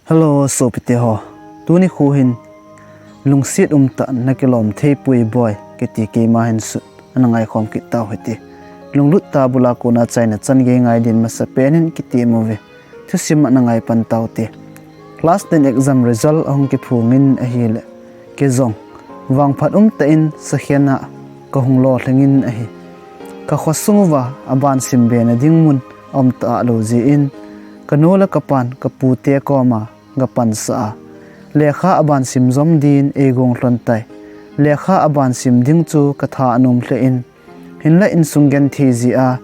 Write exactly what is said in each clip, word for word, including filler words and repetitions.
Hello, sopite ho. Tuni khu hin lungset umtah na kilom thei pui boi, kiti keima hin sut ana ngaikhom kit tau hite. Lunglut tah bula kona achaina chan gei ngai din masapen in kitem uve. Thusim ana ngai pan taute. Class ten exam result ahung kiphongin ahile, kei jong vangphat umtah in sakhen a kahung lolhingin ahi. Ka khosung uva aban sim be na ding mun aum talou jeh in, kanu le kapan kapute koma gapansah a, lekha aban sim jom din eigong lhon tai. Lekha aban sim ding chu katha anom lheh in, hinlah insung genthei jeh a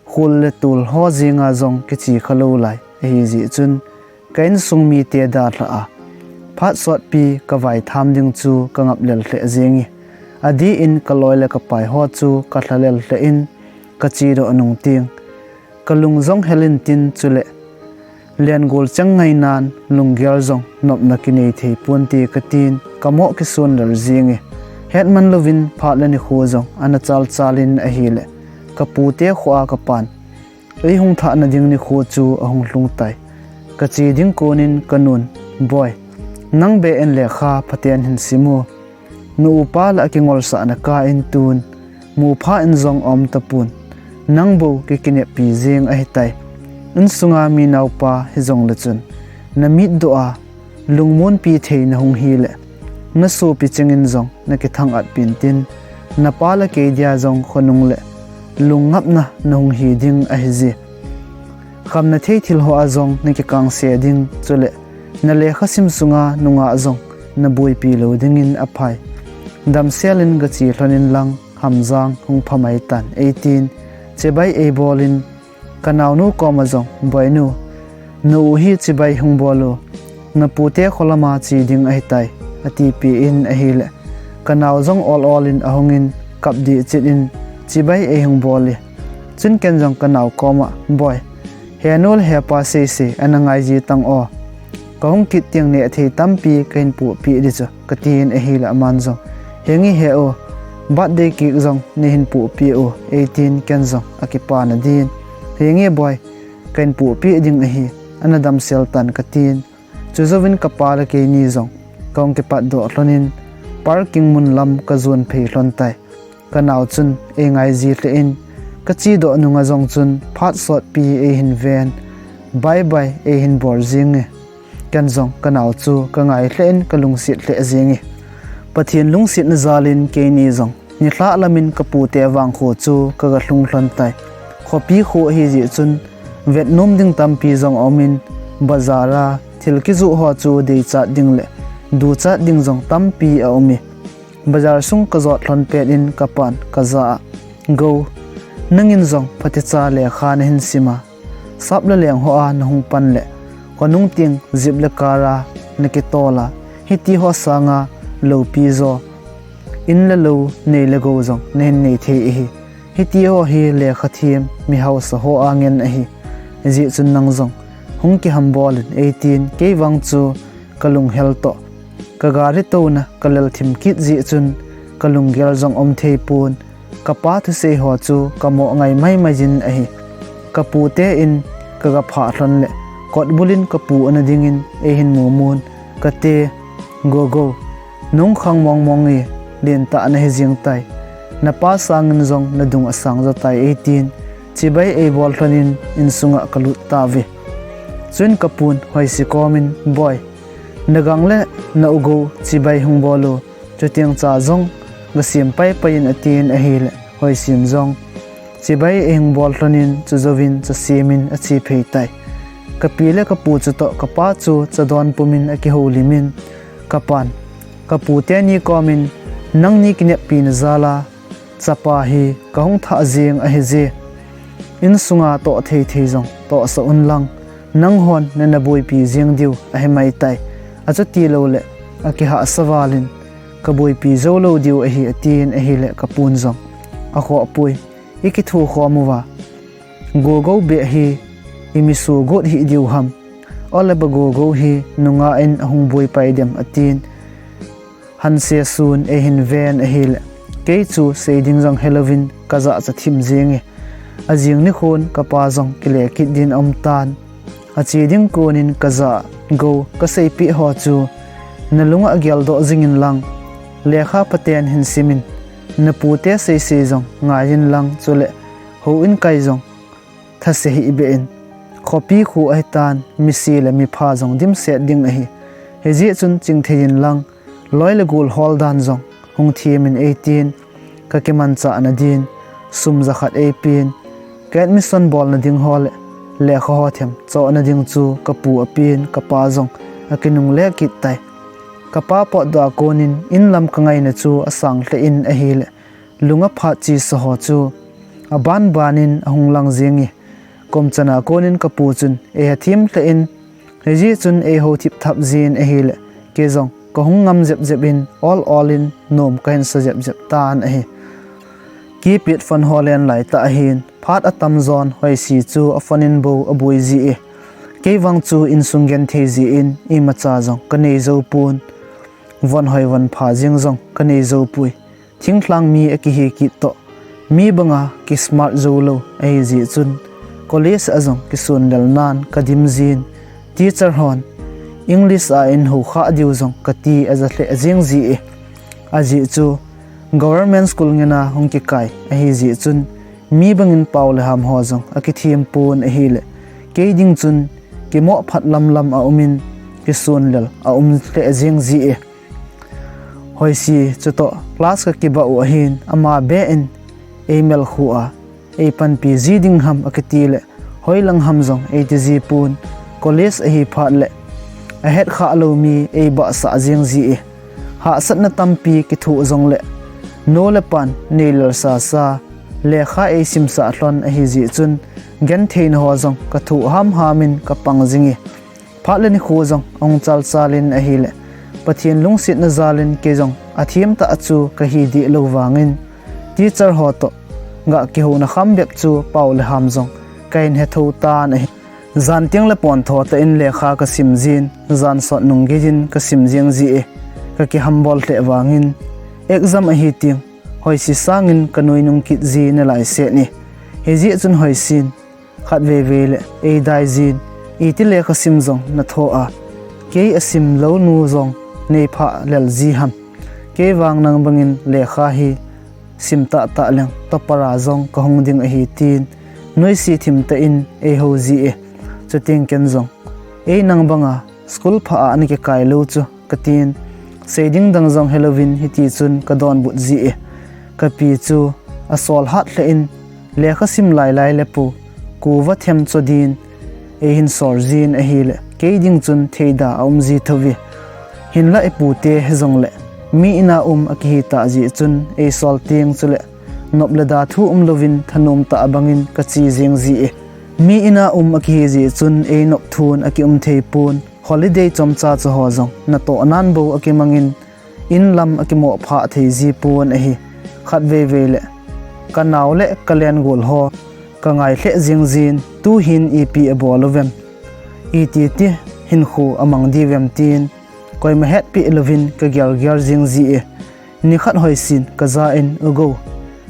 khul le tol ho jenga jong kiche khalou lai ahi jeh chun, ka insung mite dalhah a, phat sotpi kavaitham ding chu kangap lel lheh jenge. Adeh in kaloi le kapai ho chu kalha lel lheh in, kachedoh nung teng, kalung jong hel intin chule, lengol cheng ngainan lunggel jong nopna kinei thei ponte katin, kamoh kisun lel jenge. Hetman louvin phat le nikho jong ana chalchal in ahile, kapute khoa kapan eihung thahna ding nikho chu ahung lhung tai. Kache ding konin kanun, Boi, nang beh in lekha phaten hin simu. Na upa lah a kingolsahna kah in tun mupha in jong aum tapon, nang bou kikineppi jeng ahitai. Insunga mi naopa hijongle chun, namitdoh a lungmonpi thei nahung hile, nasopi chengin jong nakithang-at peh intin, napa le kei dia jong khonung le lungngapna nahung hi ding ahije. Khamna thei thil hoa jong nakikangse ding, chule nalekha sim sunga nungah jong naboipi lou dingin aphai. Damsel in gache lhon inlang Hamjang hung phamai tan, eitin chibai eibolin, kanaonu koma jong, Boinu, na u hi chibai hung bol u, napute kholama che ding ahitai, atipeh in ahile, kanao jong ol ol in ahungin, kap dehchet in, chibai eihung bol e. Chun ken jong kanao koma, Boi, henu le hepa seisei ana ngaiji tang o. Kahung kit teng nehthei tampi kahin pohpeh di chu, katin ahile aman jong, Henge he u, birthday cake jong neihin pohpeh u, eitin ken jong akipana din, Henge boi, kahin pohpeh ding ahi, ana damsel tan, katin. Chujouvin kapa le keini jong kahung kipatdoh lhonin, parking mun lam kajon phei lhon tai. Kanao chun eingaiji lheh in, kachedoh nunga jong chun phat sotpi eihin ven, bye bye eihin bol jenge. Ken jong kanao chu kangai lheh in kalungset lheh jenge. Pathen lungsetna jalin keini jong nilhah lamin kapute vangkho chu kaga lhung lhon tai. Khopi kho ahijeh chun vetnom ding tampi jong aumin, bazar a thil kijoh ho chu deichat ding le duchat ding jong tampi aume. Bazar sung kajot lhon pet in kapan kajah a, Gou, nangin jong phatecha lekha nahin sima, sap le leng hoa nahung pan le, khonung teng jeep le car a nakitol a, hitiho sanga loupi jo, in le lou, nei le gou jong nahin nei thei ahi. Hitiho hi lekha them, mi hausa hoa ngen ahi. Hijeh chun nang jong hung kihambol in, eitin kei vang chu kalunghel toh, kagari touna kalel thim kit jeh chun kalunggel jong aum thei pon. Kapa thusei ho chu kamoh ngai maimai jin ahi. Kapute in kagaphah lhon le, kotbulin kapu ana dingin eihin mumun, Kate, Gogo, nahung khang mong mong e, lentah nahi jeng tai. Napa sangin jong nadung asang jo tai, eitin chibai eibol lhonin insunga kalut tauve. Chuin kapun hoise komin, Boi, nagang le na u Gou chibai hung bol u, chuteng cha jong gasem paipai in, atin ahile, hoisen jong chibai eihung bol lhonin, chujouvin cha semin ache phei tai. Kapi le kapu chutoh kapa chu cha don pumin akihoulimin, kapan kapute ni komin, Nangni kineppina jal a chapa hi kahung thah jeng ahije. Insunga toh thei thei jong tohsah unlang, nanghon nana boipi jeng diu ahi maitai. Achutiloule akihahsa valin, Kaboipi joulou diu ahi, atin ahile kapun jong, Akhohpoi, ikithukhom uva Gogo beh hi imisuh got hih diu ham? Ole ba Gogo hi nungah in ahung boipai dem, atin. Hanse sun eihin ven ahile, kei chu seiding jong helouvin kajahcha thim jenge. Ajing nikhon kapa jong kile kit din aumtan. Ache ding konin kajah gou kaseipeh ho chu nalunga geldoh jingin lang, lekha phaten hin simin, napute seisei jong ngaiyin lang, chule houin kai jong thase hih behin, khopi khu ahitan, misi le mipha jong dimset ding ahi. Hijeh chun chingtheiyin lang, loi le gol holdan jong hung thimin eitin, kakimanchahna din sum jakhat eipen, ka admission bolna ding ho le lekha ho themchohna ding chu kapu apen, kapa jong akinungle kit tai. Kapa potdoh a konin inlam kangaina chu asang lheh in ahile, lunga phat chesa ho chu aban banin ahung lang jenge. Komchan a konin kapu chun eihethem lheh in, hijeh chun eihou thipthap jin ahile, kei jong kahung ngam jepjep in, ol ol in nom kahin sa jepjep tan ahi. Kipet phone ho len laitah ahin, phat atamjon Hoisi chu aphone in bou aboi ji e. Kei vang chu insung genthei jeh in imacha jong kanei joupon, von hoi von pha jeng jong kanei joupoi. Thinglhang mi akihi kit toh, mi banga kismart joulou ahijeh chun, college a jong kisunlel nan kadim jin, teacher hon English a eihoukhah diu jong kati aja lheh jeng ji e. Ajeh chu government school ngena hung kikai ahijeh chun, mi bangin pao le ham ho jong akithem pon ahile, kei ding chun kimoh phat lamlam aumin, kisunlel aum lheh jeng ji e. Hoisi chutoh class kakibah u ahin, ama beh in eimelkhu a, eipanpi ji ding ham akitile, hoilang ham jong eiti jipon, college ahi phat le ahetkhah lou mi eibahsah jeng ji e. Hahsatna tampi kithoh jongle, nu le pan neilel sasa, lekha eisimsah lhon ahijeh chun, gentheina ho jong kathoh hamham in kapang jing e. Phat le nikho jong ahung chalchal in ahile, Pathen lungsetna jal in kei jong athemtah a chu kahi dehlou vangin, teacher ho toh ga kihouna kham bep chu pao le ham jong kahin hetho tan ahi. Jan tengle pontho tah in lekha kasim jin, jan sot nung geiyin kasim jeng ji e, kakihambol lheh vangin, exam ahi teng Hoisi sangin kanuinung kit ji nalai seh e. Hijeh chun Hoisin khatveivei le eidaijin, iti lekha sim jong nathoh a, kei asim lou nu jong neiphah lel ji ham. Kei vang nang bangin lekha hi sim tahtah leng topper a jong kahung ding ahi, tin nuisat thimtah in eihou ji e. Chuteng ken jong, ei nang banga school pha a nakikai lou chu, katin, seiding dang jong helouvin hitichun kadonbut ji e. Kapi chu asol hat lheh in, lekha sim lailai le pu, kuva themcho din eihin sol jin ahile, kei ding chun theida aum ji thouve. Hinla ipute hijongle, mi ina um akihi tah jeh chun eisol teng chule, nop le da thu umlouvin thanom tah bangin kache jeng ji e. Mi ina um akihi jeh chun einop thun akium theipon, holiday chomcha chu ho jong natoh nan bou akimangin, inlam akimoh phah thei jipon ahi. Khatveivei le kanao le kalengol ho kangai lheh jeng jin, tuhin ipi abol uvem, iti ti hinkho amang diuvem tin, koima hetpeh louvin kagelgel jeng ji e. Nikhat Hoisin kaja in, U Gou,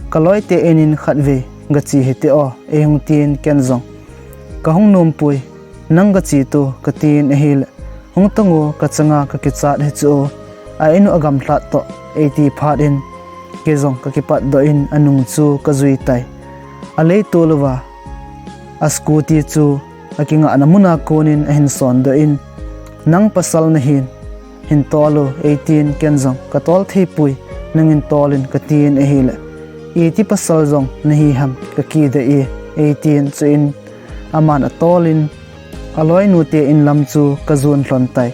kaloite in in khatvei gache hite o, eihung tin, ken jong, Kahung nompoi, nang gache to, katin ahile, Hung tango, kachanga kakichat hichu, a inu agamlhat toh eiti phat in, kei jong kakipatdoh in anung chu kajui tai. Aleitol uva a scooty chu akingahna muna konin ahin sondoh in, Nang pasal nahin, hin tol o, eitin, ken jong katol theipoi, nangin tol in, katin ahile, Iti pasal jong nahi ham, kakidei e, eitin, chuin aman atol in aloinute inlam chu kajon lhon tai.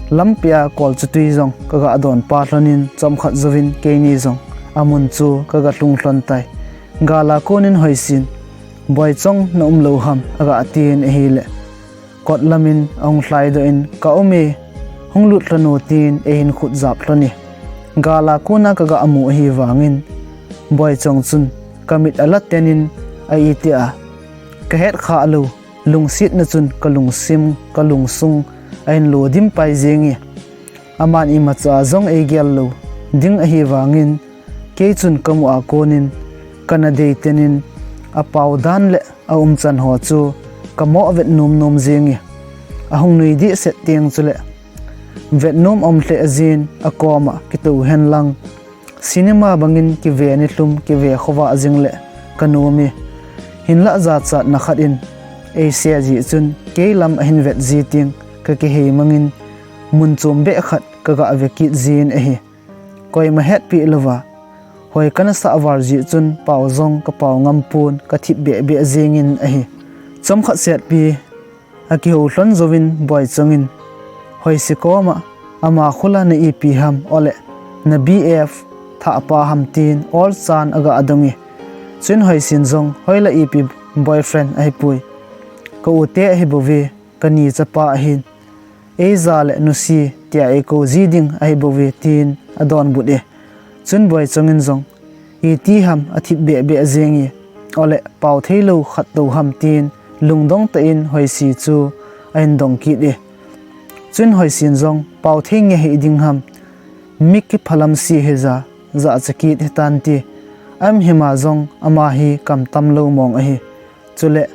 Lampia kolchutui jong kaga donpa lhonin, chomkhat jouvin keini jong amun chu kaga lhung lhon tai. Gala konin Hoisin, Boichong, na umlou ham, agatin ahile, kot lamin ahung lhaidoh in, Ka um e, hung lut lhon o, tin eihin khut jap lhon e. Gala kona kaga mu ahivangin, Boichong chun kamit ala tenin, a itia kahetkhah lou lungsetna chun kalungsim, kalungsung ahin lodim pai jenge. Aman imacha jong eigel lou ding ahivangin, kei chun kamu a konin kana dei tenin, apao dan le aumchan ho chu kamoh vet nomnom jenge. ahung nui dih set teng chule vetnom aum lheh jin akoma kitou hen lang. Cinema bangin kive nilhum kive khovah jing le kanom e. Hinlah jachatna khat in eise jeh chun kei lam ahin vet ji teng kakihei mangin mun chom beh khat kaga ve kit jin ahi. Koima hetpi louva hoi kana sah val jeh chun pao jong kapao ngam pon kathip beh beh jingin ahi. Chomkhat setpi akihou lhon jouvin Boichong in Hoisi koma ama khula na ipi ham ole na B F thahpa ham tin olchan aga dong e. Chuin Hoisin jong hoila ipi boyfriend ahipoi. Ka u te ahibouve, kani chapa ahin. Eija le nusi tia eikou ji ding ahibouve tin adonbut e. Chun Boichong in jong iti ham athip beh beh jing e. Ole pao theilou khat tou ham tin lungdong tah in Hoisi chu ahin dong kit e. Chun Hoisin jong pao thei nge hiding ham, mi kiphalam si hija, jacha kit hitante. Ahimhima jong ama hi kamtam lou mong ahi. Chule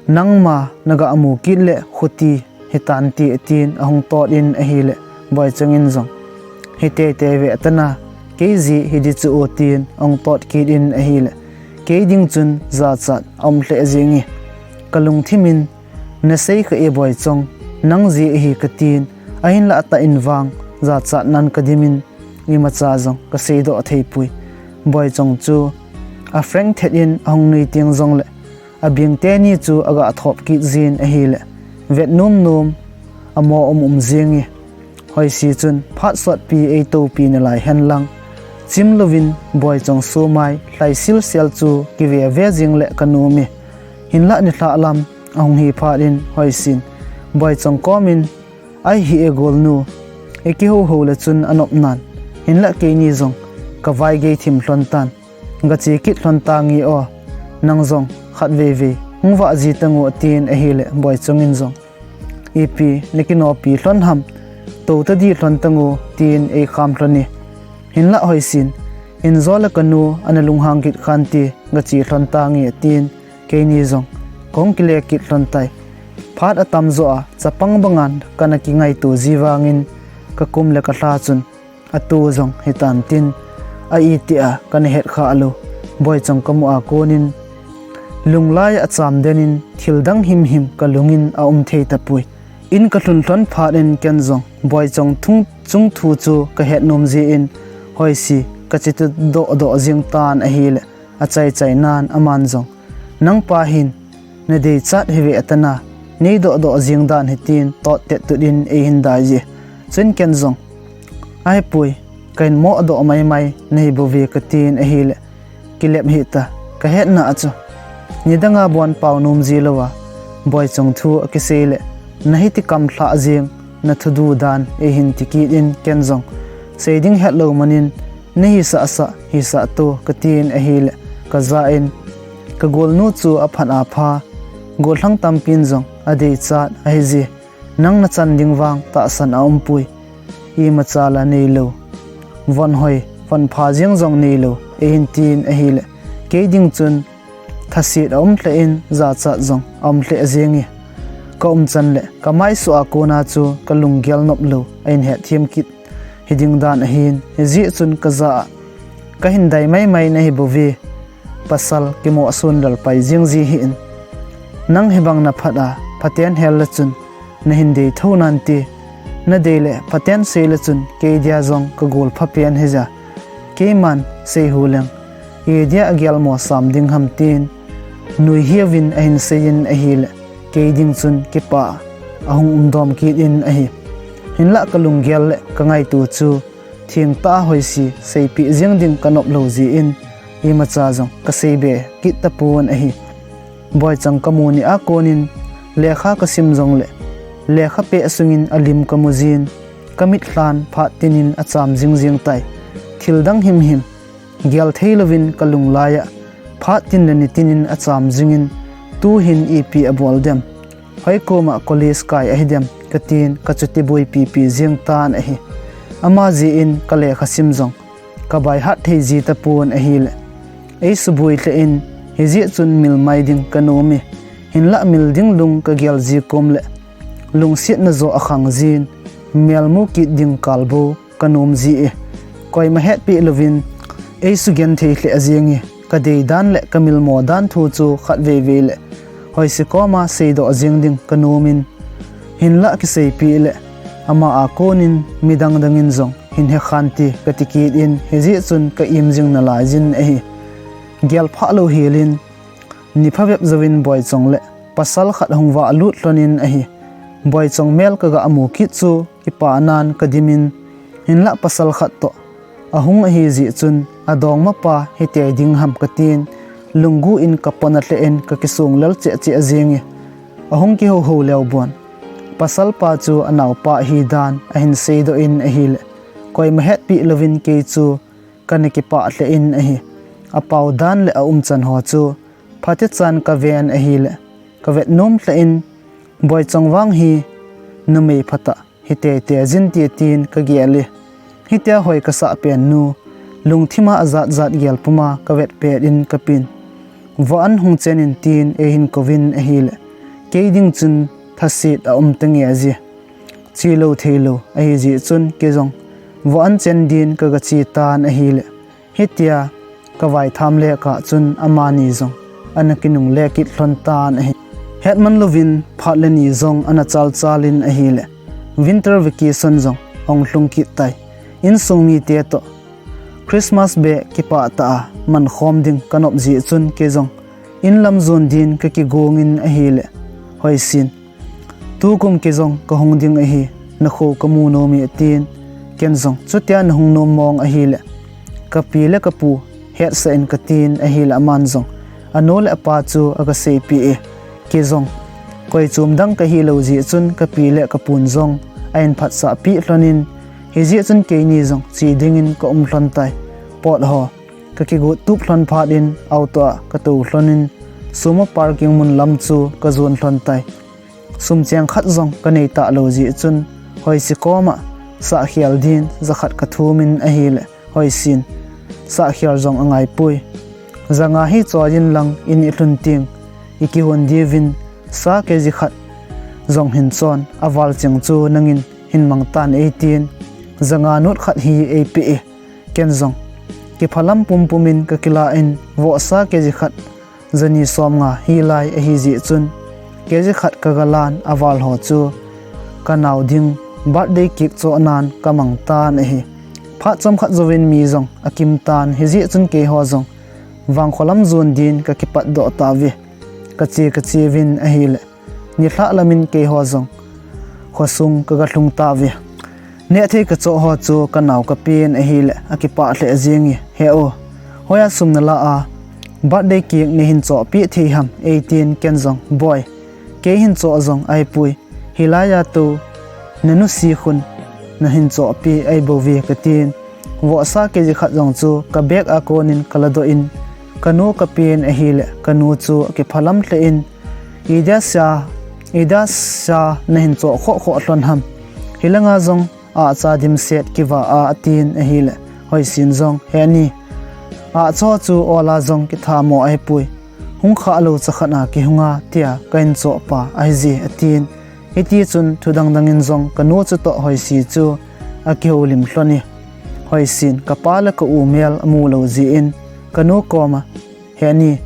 nangma naga mu kit le khuti hitante tin ahung tot in ahile Boichong in jong hitete ve tana kei jeh hi di chu o tin ahung tot kit in ahile kei ding chun jachat aum lheh jing e. Kalungthim in nasei kha e Boichong, nang jeh ahi katin, ahinlah atah in vang jachat nan kadim in imacha jong kasei doh theipoi. Boichong chu afrank thet in ahung nui teng jongle abeng teni chu aga thop kit jin ahile vetnom nom amo um um jing e. Hoisi chun phat sotpi eitopi nalai hen lang chim louvin Boichong sumai lhai silsel chu kive ve jing le kanom e. Hinlah nilhah lam ahung hi phat in Hoisin Boichong komin ahi e golnu, ikihou hou le chun anop nan, hinlah keini jong kavai gei thim lhon tan, gache kit lhon tange o, nang jong khatvei vei hung vah ji tango tin ahile Boichong in jong ipi nakinopi lhon ham, tou tadi lhon tango tin eikham lhon e. Hinlah Hoisin, injo le kanu ana lunghang kit khante, gache lhon tange tin keini jong kahung kile kit lhon tai. Phat atam jo a chapang bangan kana kingaito ji vangin kakum le kalha chun atu jong hitan tin a iti a kana het kha lou Boichong kamu a konin lunglai acham den in thil dang himhim kalungin aum thei tapoi. In kalhun lhon phat in ken jong Boichong chung thu chu kahet nom jeh in Hoisi kache doh doh jing tan ahile achai chai nan aman jong nangpa hin nadeichat hi ve tana neidoh doh jing dan hi tin tot tet tut in eihin dai ji. Chun ken jong ahipoi, kahin mo doh mai mai nahi bouve katin ahile kilep hih ta kahetna a chu. Nidanga bon pao nom ji louva Boichong thu akisei le nahiti kam lhah jing nathu du dan eihin ti kit in ken jong sei ding hetlou manin nahisah sah hisah to katin ahile kaja in kagolnu chu aphat apha gollhang tampin jong adeichat ahi ji. Nang nachan ding vang tahsan aumpoi. Imacha la neilou, von hoi von pha jeng jong neilou eihin tin ahile kei ding chun thaset aum lheh in jachat jong aum lheh jeng e. Kaumchan le kamaisoh a kona chu kalunggel nop lou ahin hetthem kit hiding dan ahin, hijeh chun kaja a kahin dai mai mai nahi bouve. Pasal kimoh sun lalpai jing ji hih in. Nang hibang naphat a phaten hel le chun nahin dei tho nante. Nadei le phaten sei le chun kei dia jong kagol pha pen hija. Keiman sei hu leng idia agelmo sam ding ham tin nui hiuvin ahin sei in ahile kei ding chun kipah a ahung umdom kit in ahi. Hinlah kalunggel le kangaito chu thengtah a Hoisi seipeh jeng ding kanop lou jeh in imacha jong kaseibe kit tapon ahi. Boichong kamu ni a konin lekha kasim jongle lekha peh sungin alim kamu jin, kamitlhan phat tinin acham jing jeng tai. Thil dang himhim gel theilouvin kalunglai a phat tin le nitinin acham jingin tuhin ipi abol dem, hoikoma college kai ahidem katin kachuti boipi pi jeng tan ahi. Ama jeh in kalekha sim jong kabaihat thei ji tapon ahile eisuboi lheh in hijeh chun mil mai ding kanom e. Hinlah mil ding lung kagel ji kom le Lungsetna joh akhang jin, melmu kit ding kalbou kanom ji e. Koima hetpeh louvin eisugenthei lheh jeng e. Kadei dan le kamilmo dan thu chu khatveivei le Hoisi koma seidoh jeng ding kanomin, hinlah kiseipeh le ama a konin midang dangin jong hin hekhan ti kati kit in, hijeh chun ka-im jing nalaijin ahi. Gelphah lou helin, ni phabep jouvin Boichong le pasal khat hung vahlut lhonin ahi. Boichong mel kaga mu kit chu kipahnan kadimin, hinlah pasal khat toh ahung ahijeh chun adongmapa hitei ding ham katin, lunggel in kapona lheh in kakisong lel cheh cheh jeng e. Ahung kihouhou leu bon, pasalpa chu anaopa ahidan ahin seidoh in ahile, koima hetpeh louvin kei chu kana kipah lheh in ahi. Apao dan le aumchan ho chu phatechan kaven ahile, kavet nom lheh in, Boichong vang hi numei phatah hiteitei jin ti tin kagel e. Hitia hoi kasah pen nu, lungthima ajatjat gel puma kavet pet in kapin, Vahan hung chen in tin eihin kouvin ahile, kei ding chun thaset aum tange ji. Chelou theilou ahijeh chun kei jong vahan chen din kaga che tan ahile, hitia kavaitham le kah chun amani jong ana kinungle kit lhon tan ahi. Hetman louvin phat le ni jong ana chalchal in ahile, winter vacation jong ahung lhung kit tai. Insung mite toh Christmas beh kipah tah a mankhom ding kanop jeh chun kei jong inlam jon din kakigong in ahile, Hoisin, tukum kei jong kahung ding ahi, nakho kamu nome atin, ken jong chutia nahung nom mong ahile, kapi le kapu hetsah in katin ahile, aman jong anu le apa chu aga seipeh e. Kei jong koi chom dang kahilou jeh chun kapi le kapun jong ahin phatsahpeh lhonin, hijeh chun keini jong che dingin kaum lhon tai. Pot ho kakigot tup lhon phat in auto a katou lhonin, sumo parking mun lam chu kajon lhon tai. Sum cheng khat jong kanei talou jeh chun Hoisi koma sahkhel din jakhat kathum in ahile, Hoisin, sahkhel jong angaipoi. Janga hi choi in lang in ilhun teng ikihon diuvin, sa kg khat jong hin chon, aval cheng chu nangin hin mang tan eitin, janga not khat hi eipeh e. Ken jong kiphalam pumpum in kakilah in, vohsa kg khat jani somnga hilai ahijeh chun, kg khat kagalan, aval ho chu kanao ding birthday cake chohnan kamang tan ahi. Phat chomkhat jouvin mi jong akim tan, hijeh chun keiho jong vangkho lam jon din kakipatdoh tauve. Kache kache uvin ahile, nilhah lamin keiho jong khosung kaga lhung tauve. Nehthei kachoh ho chu kanao kapen ahile, akipah lheh jenge. He u, hoiya sum nalah a birthday cake neihin chohpeh thei ham eitin, ken jong, Boi, kei hin choh jong ahipoi, hilaiya tou nanusi khun nahin chohpeh ahibouve katin, vohsa kg khat jong chu kabag a konin kaladoh in, kanu kapen ahile, kanu chu akiphalam lheh in, Idia sa, idia sa nahin choh khoh khoh lhon ham? Hilanga jong ahcha dimset kiva a, atin ahile, Hoisin jong, He ni, ahcha chu ola jong kithamo ahipoi, hung khalou chakhat a kihunga tia kahin chohpa ahije, atin. Hitichun thudang dangin jong kanu chutoh Hoisi chu akihoulim lhon e. Hoisin kapa le ka-u mel amulou jeh in kanu koma, He ni,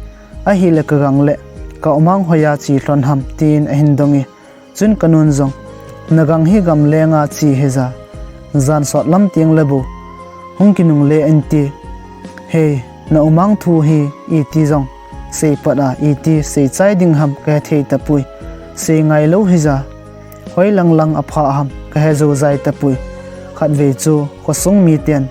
ahile kagang le ka-umang hoiya che lhon ham? tin ahin dong e. Chun kanun jong, Nagang hi gamlenga che hija, jan sot lam tengle bou hung kinungle inte. Hei, na-umang thu hi iti jong seipat a iti seichai ding ham kahethei tapoi. Seingailou hija, hoilang lang aphah ham kahejou jai tapoi. Khatvei chu khosung miten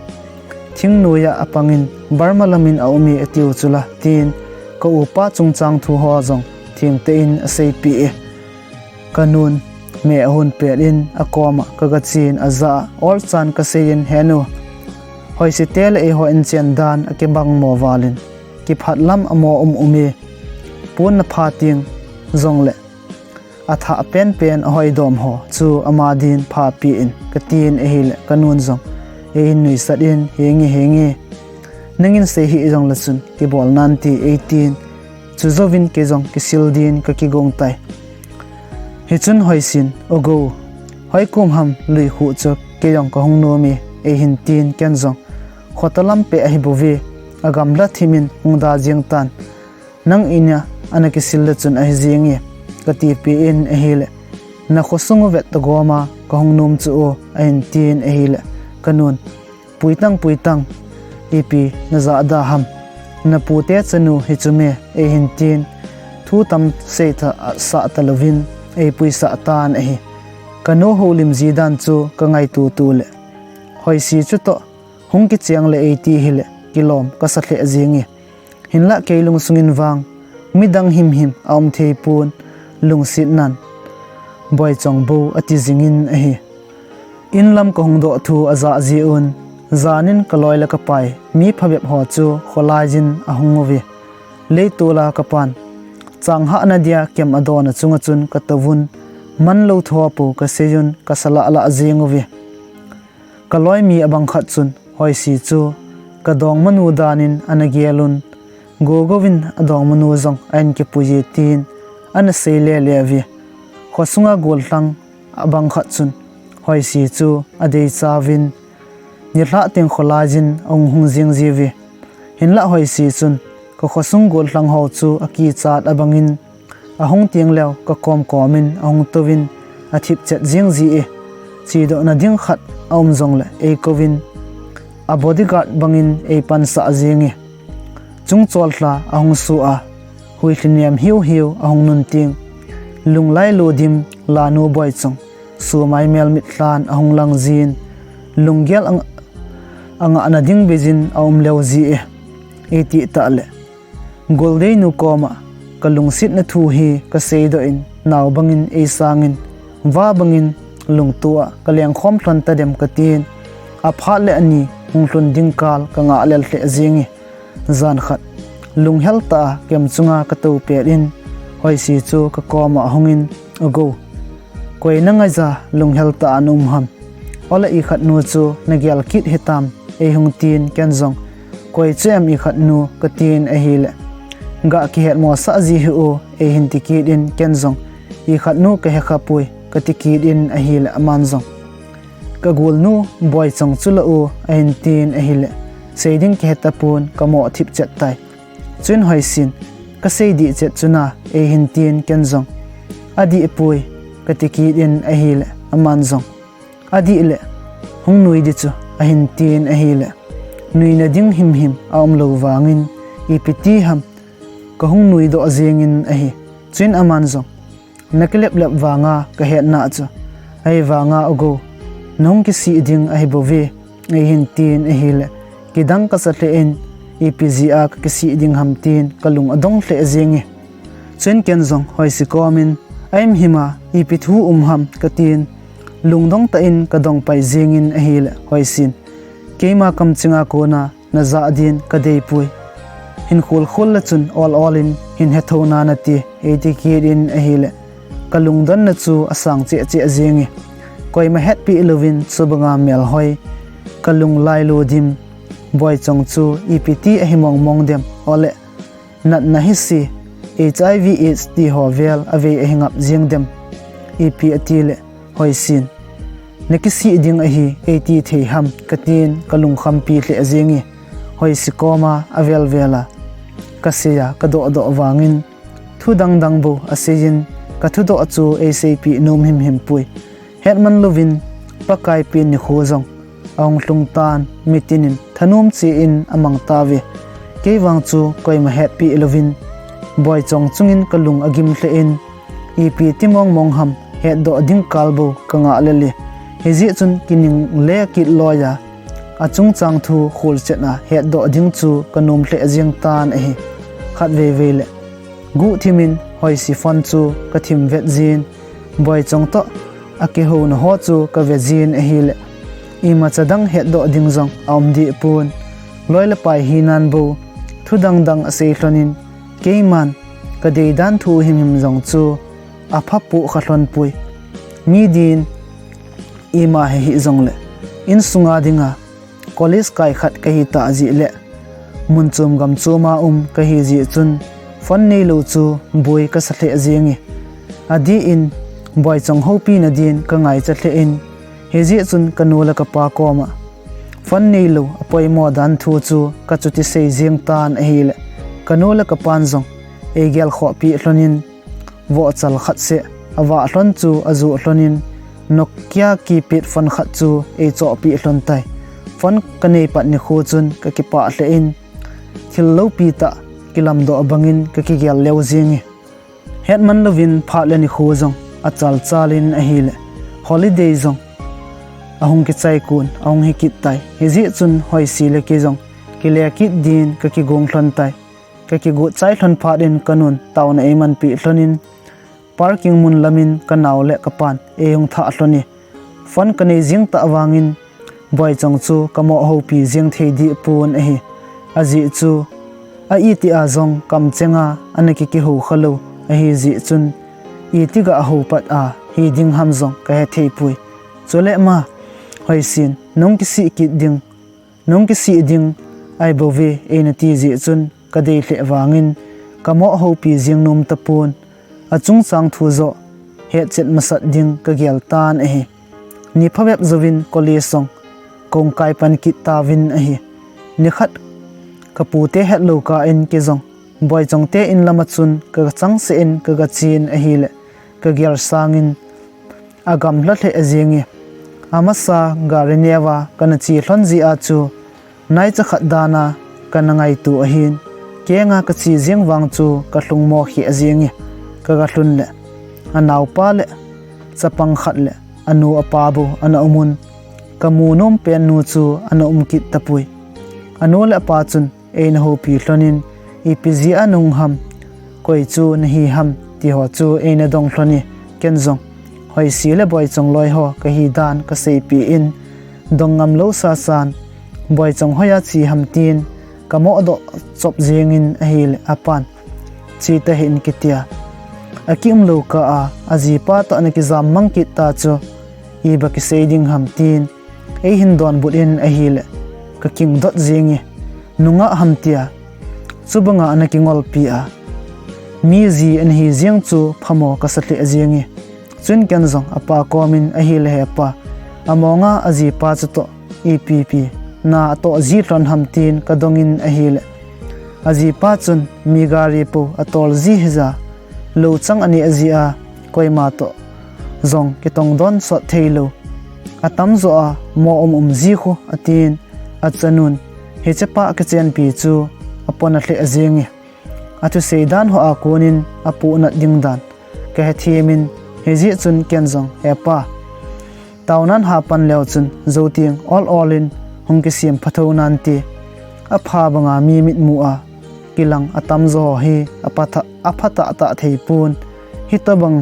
thingnoiya apangin Burma lamin aume atiu chula, tin ka-upa chungchang thu ho jong thengtah in aseipeh e. Kanun meh ahon pet in akoma kagachen, ajah a olchan kaseiyin, He nu, Hoisi te le eiho inchen dan akibangmo valin kiphat lam amo um ume. Pon napha teng jongle athah penpen ahoidom ho chu ama din phapeh in, katin ahile kanun jong eihin nuisat in, Henge, henge, nangin sei hih jongle chun kibol nante, eitin. Chujouvin kei jong kisil din kakigong tai. Hichun Hoisin, "O Go, hoikom ham lui khu chu kei jong kahung nom e," eihin tin ken jong, "Khoto lampi ahi bouve, agamla thimin hung da jeng tan. Nang in a ana kisil le chun ahi jeng e," kati peh in ahile, "Na khosung u vet tagom a kahung nom chu o," ahin tin ahile, kanun, "Puitang, puitang, ipi najah da ham? Napute chanu hichu me," eihin tin, thu tam seitha asah talouvin, eipuisah tan ahi. Kanu houlim ji dan chu kangaito to le, Hoisi chutoh hung kicheng le eiti hile, kilom kasa lheh jeng e. Hinlah kei lungsung in vang midang himhim aum thei pon, lungset nan Boichong bou ati jingin ahi. In lam kahung doh thu ajah jeh un, janin kaloi le kapai mi phabep ho chu kholai jin ahung uve. Leitol a kapan, chang hahna dia kem adon a chunga chun katouvun, manlou thou pou kaseiyun, kasa lah lah jeng uve. Kaloi mi abang khat chun Hoisi chu kadongmanu danin ana gelun, "Gogo vin adongmanu jong ahin kipui e," tin ana sei lele uve. Khosunga gollhang abang khat chun Hoisi chu adeicha uvin, nilhah teng kholai jin ahung hung jing jiuve. Hinlah Hoisi chun, "Kakhosung gollhang ho chu akichat abangin, ahung teng leu kakom komin ahung touvin athip chet jing ji e. Chedohna ding khat aum jongle eikouvin, abodyguard bangin eipansah jeng e. Chung chollha ahung su a, huilhi nem hiu hiu ahung nun teng, lunglai ludim lanu Boichong sumai melmit lhan ahung lang jin, lunggel ang-, angahna ding beijin aum leu ji e," eiti tah le, goldeinu koma kalungsetna thu hi kaseidoh in, nao bangin eisangin, va bangin lungto a kalengkhom lhon tadem katin, aphat le ani hung lhun ding kal kangah lel lheh jeng e. Jan khat, lunghel tah a kem chunga katou pet in, Hoisi chu kakoma ahungin, "O Go, koi nangaija lunghel tah a naum ham? Ole ikhatnu chu nagel kit hitam," eihung tin ken jong, "Koi chu em ikhatnu?" katin ahile, "Gah kihetmosah ji hih o," eihin ti kit in ken jong, "Ikhatnu kahe khapoi," kati kit in ahile aman jong, "Kagolnu Boichong chu la o," ahin tin ahile, seiding kahe tapon, kamo thip chet tai. Chuin Hoisin, "Kasei dih chet chu na," eihin tin ken jong, "Adih poi," kati kit in ahile aman jong, "Adih le, hung nui di chu," ahin tin ahile, "Nuina ding himhim aum lou vangin, ipi ti ham, kahung nui doh jengin ahi." Chuin aman jong, "Nakilep lep vanga kahetna chu, ahivanga O Go, nahung kisih ding ahi bouve," eihin tin ahile, kidang kasa lheh in, "Ipi jeh a kakisih ding ham?" tin kalung adong lheh jeng e. Chuin ken jong Hoisi komin, "Ahimhim a ipi thu um ham?" katin, lungdong tah in kadong pai jengin ahile, Hoisin, "Keima kamchinga kona najah din kadei poi. Hin khol khol le chun ol ol in hin hetho nan nati," eiti kit in ahile, kalungdonna chu asang cheh cheh jeng e. Koima hetpi louvin chubanga melhoi, kalung lailu dim Boichong chu ipi ti ahi mong mong dem, ole natna hise, H I V AIDS ti ho vel avei ahi ngap jeng dem, ipi ati le, Hoisin, "Nakisih ding ahi," eiti thei ham, katin kalungkhampi lheh jeng e. Hoisi koma avel vel a kasei a kadoh doh vangin, thu dang dang bou aseiyin, kathudoh chu eiseipeh nom himhim poi. Hetman louvin, Pakai pen nikho jong ahung lhung tan, mitin in thanom cheh in amang tauve. Kei vang chu koima hetpi louvin, Boichong chungin kalung agim lheh in, ipi ti mong mong ham, hetdoh ding kal bou kangah lel e. Hijeh chun kining le kit loi a, achungchang thu kholchet a hetdoh ding chu kanom lheh jeng tan ahi. Khatvei vei le, guhthim in Hoisi phone chu kathim vet jin, Boichong toh akihouna ho chu kave jin ahile, imacha dang hetdoh ding jong aum deh pon. Loi le pai hinan bou, thu dang dang asei lhonin, keiman kadei dan thu himhim jong chu apha poh kha lhon poi. Mi din ima hi hih jongle, insunga dinga college kai khat kahi tah jeh le, mun chom gam chom a um kahi jeh chun, phone neilou chu boi kasa lheh jeng e. Adih in, Boichong houpi nadin ka ngaicha lheh in, hijeh chun ka nu le ka pa koma phone neilou a poimo dan thu chu ka chuti sei jeng tan ahile, ka nu le ka pan jong ei gelkhoh peh lhon in, vohchal khat seh a vah lhon chu a joh lhon in, Nokia keypad phone khat chu ei choh peh lhon tai. Phone ka nei pat nikho chun ka kipah lheh in, thil loupi tah kilamdoh bangin ka kigel leu jeng e. Hetman louvin phat le nikho jong a chal chal in ahile, holiday jong ahung kichai kon ahung hi kit tai. Hijeh chun Hoisi le kei jong kile kit din ka kigong lhon tai. Ka kigot chai lhon phat in ka nun taona ei manpeh lhon in, parking mun lam in ka nao le ka pan ei hung thah lhon e. Phone ka nei jeng tah vangin Boichong chu ka moh houpi jeng thei deh pon ahi. Ajeh chu a itih a jong kamcheng a ana ki kihou kha lou ahi jeh chun, itih ga hou pat a hi ding ham jong ka he thei poi. Chule ma, Hoisin, nung kisih kit ding, nung kisih ding ahi bouve eina ti jeh chun ka dei lheh vangin ka moh houpi jeng nom tapon, a chungchang thu joh hetchet masat ding ka gel tan ahi. Ni phabep jouvin college jong kong kai pan kit tauvin ahi. Nikhat ka pute hetlou kah in kei jong Boichong te in lam a chun ka changseh in ka gachen ahile, ka gel sangin a gamla lheh jeng e. Amasa gari neo a kana che lhon jeh a chu naicha khat dan a kana ngaito ahin, kenga ka che jeng vang chu ka lhung mo kheh jeng e. Ka ga lhun le, a naopa le chapang khat le a nu a pa bou ana um un, ka mu nom pen nu chu ana um kit tapoi. A nu le a pa chun eina houpi lhon in, ipi jeh a nahung ham, koi chu nahi ham, ti ho chu eina dong lhon e. Ken jong Hoisi le Boichong loi ho ka hi dan ka seipeh in, dong ngam lou sasan, Boichong hoiya che ham tin ka moh doh chop jeng in ahile, a pan, che tahih in kitia, a kium lou kah a a jipa toh ana kijam mang kit ta chu, iba kisei ding ham tin ei hin donbut in ahile, ka kingdot jeng e. Nungah ham tia, chubanga ana kingolpi a, mi ji ana hi jeng chu phamo ka sa lheh jeng e. Chuin ken jong a pa kom in ahile, he pa, amonga a jipa chutoh ipi ipi na atoh ji lhon ham tin ka dong in ahile, a jipa chun mi gari pou atol ji hija, lou chang aneh jeh a, koima toh jong kitong don sot thei lou, atam joh a mo um um ji khu, atin, achanun hiche pa kichenpi chu apona lheh jeng e. A thusei dan ho a kon in apohnat ding dan ka hethem in, hijeh chun ken jong, he pa, taonan ha pan leu chun jou teng ol ol in hung kisem pha tho nante, apha banga mi mitmu a kilang atam jo ho hi apha tah, apha tah tah thei pon, hitobang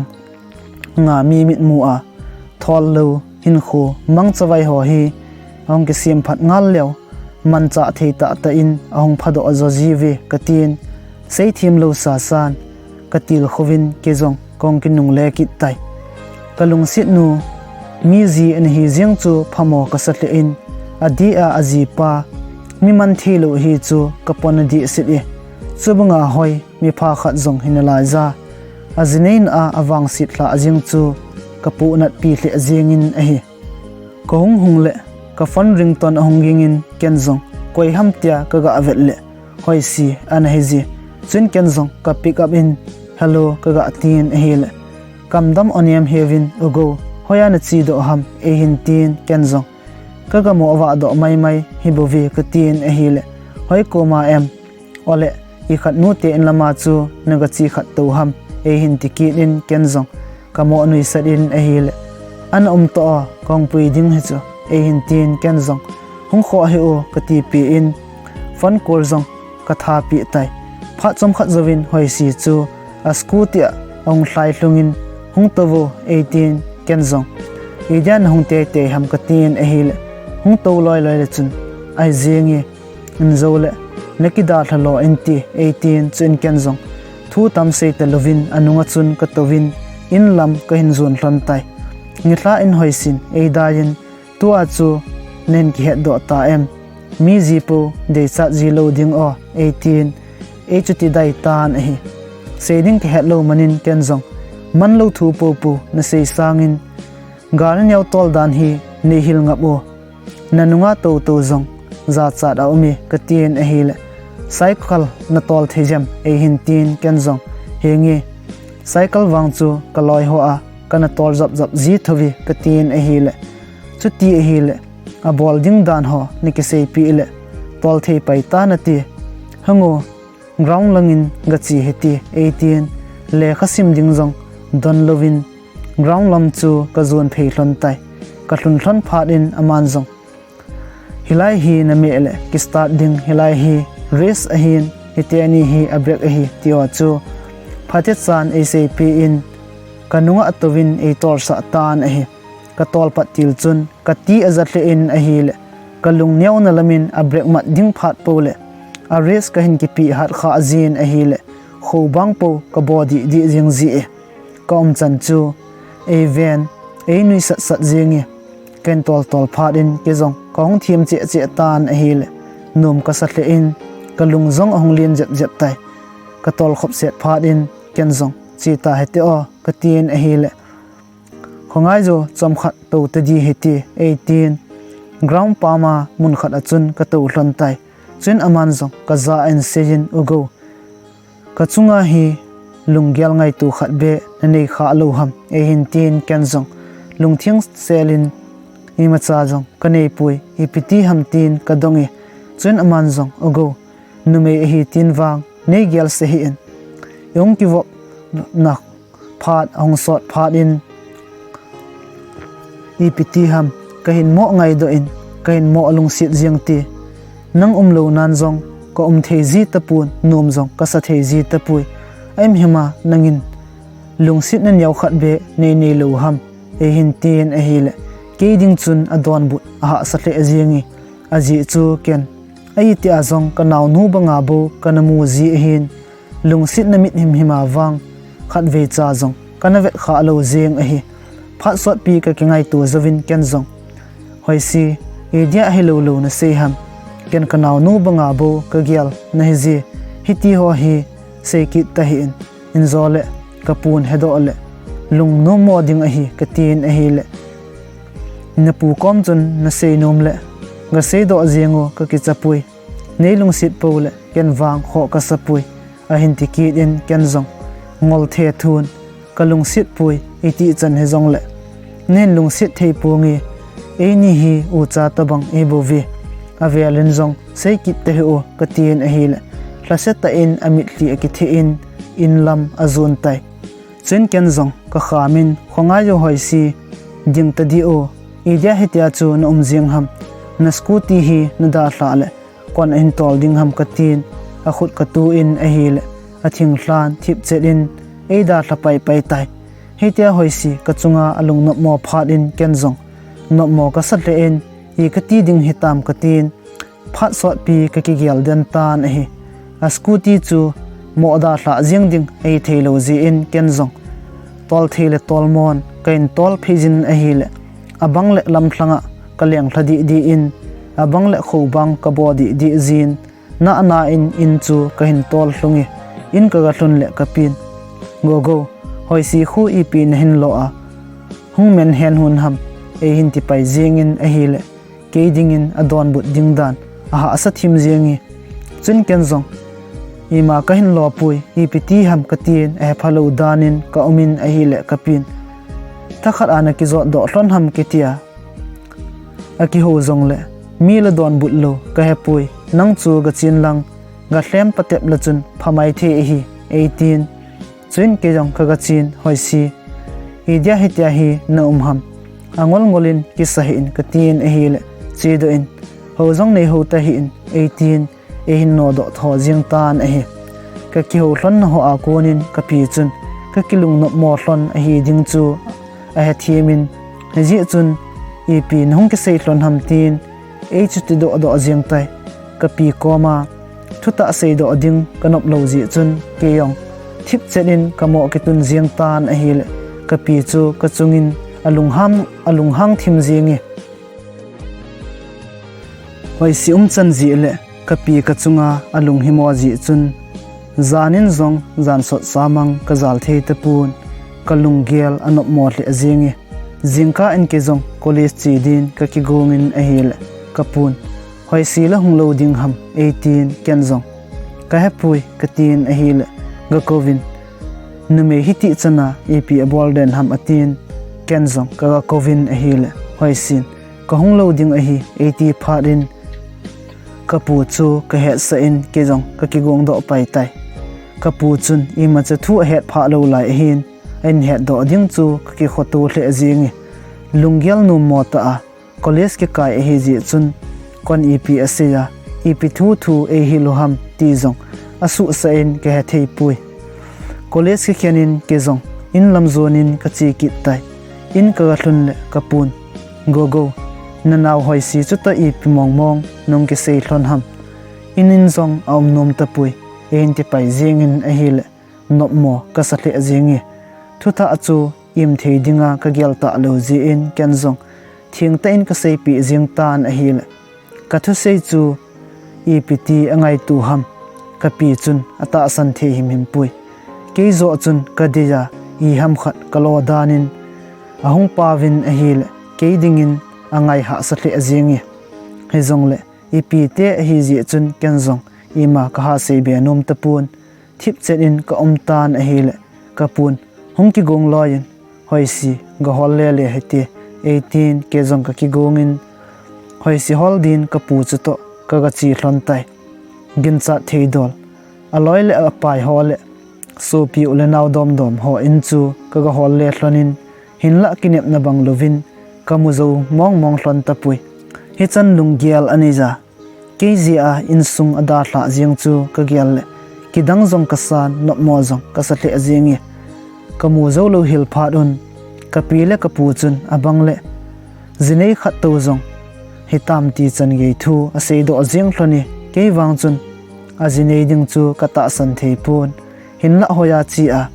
nga mi mitmu a thol lou hinkho mangcha vai ho hi ahung kisem phat ngal leu, manchah thei tah tah in ahung phadoh jo jiuve, katin, seithem lou sasan ka tilkhouvin kei jong kong kinungle kit tai. Ka lungset nu, mi ji ana hi jeng chu phamo ka sa lheh in, adeh a ajipa mi man thei lou hi chu ka pona dehset e. Chubanga hoi, mipha khat jong hi nalai ja, ajineina a avangset lhah jeng chu ka pohnatpi lheh jeng in ahi. Ka hung hung le ka phone ringtone ahung ging in ken jong koi ham tia ka ga vet le, Hoisi ana hi ji. Chuin ken jong ka pick up in, hello, ka ga tin ahile, kamdam onem heuvin, ugo, hoiya nache doh ham, eihin tin ken jong ka ga mo vah doh mai mai hi bouve katin ahile, hoi koma em, ole, ikhat nute in lama chu na ga che khat tou ham, eihin ti kit in ken jong ka mo nuisat in ahile, ana um toh o, kong pui ding hi chu, eihin tin ken jong hung khoh hih o ka tipeh in, phone call jong ka thapeh tai. Phat chomkhat jouvin Hoisi chu a scooty a ahung lhai lhungin, hung tou vo, eitin ken jong, idia nahung teitei ham katin ahile, hung tou loi loi le chun, ahi jeng e, in jou le, nakidalha lo in ti, eitin, chuin ken jong thu tam sei talouvin anunga chun ka touvin, in lam ka hin jon lhon tai. Nilhah in Hoisin eidai in, tua chu nahin kihet doh ta em? Mi ji pou deichat ji lou ding o, eitin, eichuti dai tan ahi. Sei ding ka het lou manin ken jong Manlou thu popo nasei sangin, gal naneo tol dan hi neihil ngap o. Nanunga toto jong jachat a um e, katin ahile, cycle natol thei jem, eihin tin ken jong, henge, cycle vang chu kaloi hoa kana tol jap jap ji thou ve, katin ahile, chuti ahile, abol ding dan ho nakiseipeh le, tol thei pai ta nati, henge, ground langin gache hite, eitin, lekha sim ding jong don louvin, ground lam chu kajon phei lhon tai, kalhun lhon phat in aman jong, hilai hi nameh le kistart ding, hilai hi race ahin, hiteni hi a break ahi, tia chu phatechan eiseipeh in, kanunga atouvin eitolsah tan ahi. Katol pat til chun, kati ajat lheh in ahile, kalung neona lamin a break mat ding phat pou le, a race kahin kipeh hat kha jin ahile, khobang pou kabo dih dih jing ji e. Kaumchan chu eiven, einuisat sat jing e. Kahin tol tol phat in kei jong kahung them cheh cheh tan ahile, nom kasa lheh in, kalung jong ahung len jep jep tai. Katol khop set phat in ken jong, che ta hite o, katin ahile, khongai jo chomkhat tou tadi hite, eitin, ground pama mun khat a chun katou lhon tai. Chuin aman jong kaja in aseiyin, U Gou, kachunga hi lunggel ngaito khat beh nanei kha lou ham, eihin tin ken jong, lungtheng selin, imacha jong kaneipoi, ipi ti ham tin kadong e. Chuin aman jong, U Gou, numei ahi tin vang neigel sah hih in, ihung kivopna phat ahung sot phat in, ipi ti ham, kahin mo ngaidoh in, kahin mo lungset jeng te, nang umlou nan jong kaum thei ji tapon, nom jong kasa thei ji tapoi, ahimhim a nangin lungsetna neo khat beh neinei lou ham, eihin tin ahile, kei ding chun adonbut ahahsa lheh jeng e, ajeh chu ken, ahitia jong kanaonu banga bou kana mu ji ahin, lungsetna mit himhim a vang khatvei cha jong kana vet kha lou jeng ahi. Phat sotpi kakingaito jouvin ken jong, Hoisi, idia hilou lou nasei ham, ken kanaonu banga bou kagel nahi je, hiti ho hi sei kit tahih in, injo le kapun hedoh le, lungnom mo ding ahi, katin ahile, napu kom chun nasei nom le, gaseidoh jeng o, kakichapoi, neilungset pou le, ken vang khoh kasapoi, ahin ti kit in ken jong, ngol the thun, kalungset poi, iti chan hijongle, nahin lungset thei ponge, eini hi ucha tobang ibouve, avel in jong sei kit tahih o, katin ahile, lhase tah in amitlhi akitheh in, in lam ajon tai. Chuin ken jong kakham in, khongai jo Hoisi, ding tadi o, idia hitia chu naum jeng ham, na scooty hi nadalhah le, koin ahin tol ding ham, katin, akhut katu in ahile, athinglhan thipchet in eidalha paipai tai. Hitia Hoisi kachunga alungnopmo phat in ken jong nopmo kasa lheh in, i kati ding hitam, katin, phat sotpi kakigel den tan ahi. A scooty chu mo dalhah jeng ding ahithei lou jeh in ken jong tol thei le tolmon kahin tol phei jin ahile, abang le lamlhanga kaleng lha dih dih in, abang le khobang kabo dih dih jin, nahna in, in chu kahin tol lhung e, in kaga lhun le kapin, Gogou, Hoisi khu ipi nahin lo a, hung men hen hon ham, eihin tipai jeng in ahile, kei dingin adonbut ding dan ahahsa thim jeng e. Chuin ken jong, ima kahin lo poi, ipi ti ham, katin, ahepha lou dan in kaum in ahile kapin, thakhat a nakijot doh lhon ham, kitia akihou jongle, mi la donbut lou kahepoi, nang chu gachen lang, galhem patep le chun phamai thei ahi, eitin. Chuin kei jong kagachen, Hoisi, idia hitia hi naum ham, angol ngol in kisa hih in, katin ahile, chedoh in, hou jong neihou tahih in, eitin, eihin nodoh tho jeng tan ahi. Kakihou lhonna hoa konin kapi chun kakilungnopmo lhon ahi ding chu ahethem in, hijeh chun, ipi nahung kisei lhon ham, tin eichuti dohdoh jeng tai. Kapi koma thutah seidoh ding kanop lou jeh chun, kei jong thipchet in kamo kitun jeng tan ahile, kapi chu kachungin alunghang, alunghang thim jeng e. Hoisi umchan jeh le kapi kachunga alunghimo jeh chun, jan in jong jan sotsa mang kajal thei tapon. kalunggel anopmo lheh jenge. Jingkah in kei jong college che din kakigong in ahile, kapun, Hoisi la hung lou ding ham, eitin ken jong, Kahepoi, katin ahile, gakouvin, Numei hitih chana ipi abol den ham, atin ken jong kagakouvin ahile, Hoisin, Kahung lou ding ahi, eiti phat in kapu chu kahetsah in kei jong kakigongdoh pai tai. Kapu chun imacha thu ahet phah lou lai ahin, ahin hetdoh ding chu kakikhoto lheh jenge. Lunggel nommo tah a college kikai ahijeh chun, kon ipi asei a, ipi thu thu eihil u ham ti jong asuhsah in kahethei poi. College kikhen in kei jong in lam jon in kache kit tai. In kagalhun le kapun, Gogo, nanao Hoisi chutoh ipi mongmong nung kisei lhon ham? In in jong aum nom tapoi, eihin tipai jeng in ahile, nopmo kasa lheh jenge. Thuthah chu im thei dinga kagel talou jeh in ken jong thengtah in kaseipeh jeng tan ahile, kathusei chu ipi ti angaito ham, kapi chun atahsan thei himhim poi. Kei joh chun kadei a, iham khat kalo dan in ahung paovin ahile, kei dingin angai hahsa lheh jenge. Hijongle ipi te ahijeh chun ken jong ima kaha seibe nom tapon, thipchet in kaum tan ahile, kapun, Hung kigong loi in, Hoisi, gahol lele hite, eitin kei jong kakigong in, Hoisi hol din kapu chutoh kagache lhon tai. Ginchat theidol, aloi le apai ho le sopi u le nao domdom ho in chu kagahol le lhon in, hinlah kinepna bang louvin kamu jou mongmong lhon tapoi. Hichan lunggel anei ja, kei jeh a insung adalhah jeng chu kagel le, kidang jong kasan, nopmo jong kasa lheh jenge. Kamu jou lou hel phat un, kapi le kapu chun abang le jinei khat tou jong hitam ti chan gei thu aseidoh jeng lhon e. Kei vang chun ajinei ding chu katahsan thei pon, hinlah hoiya che a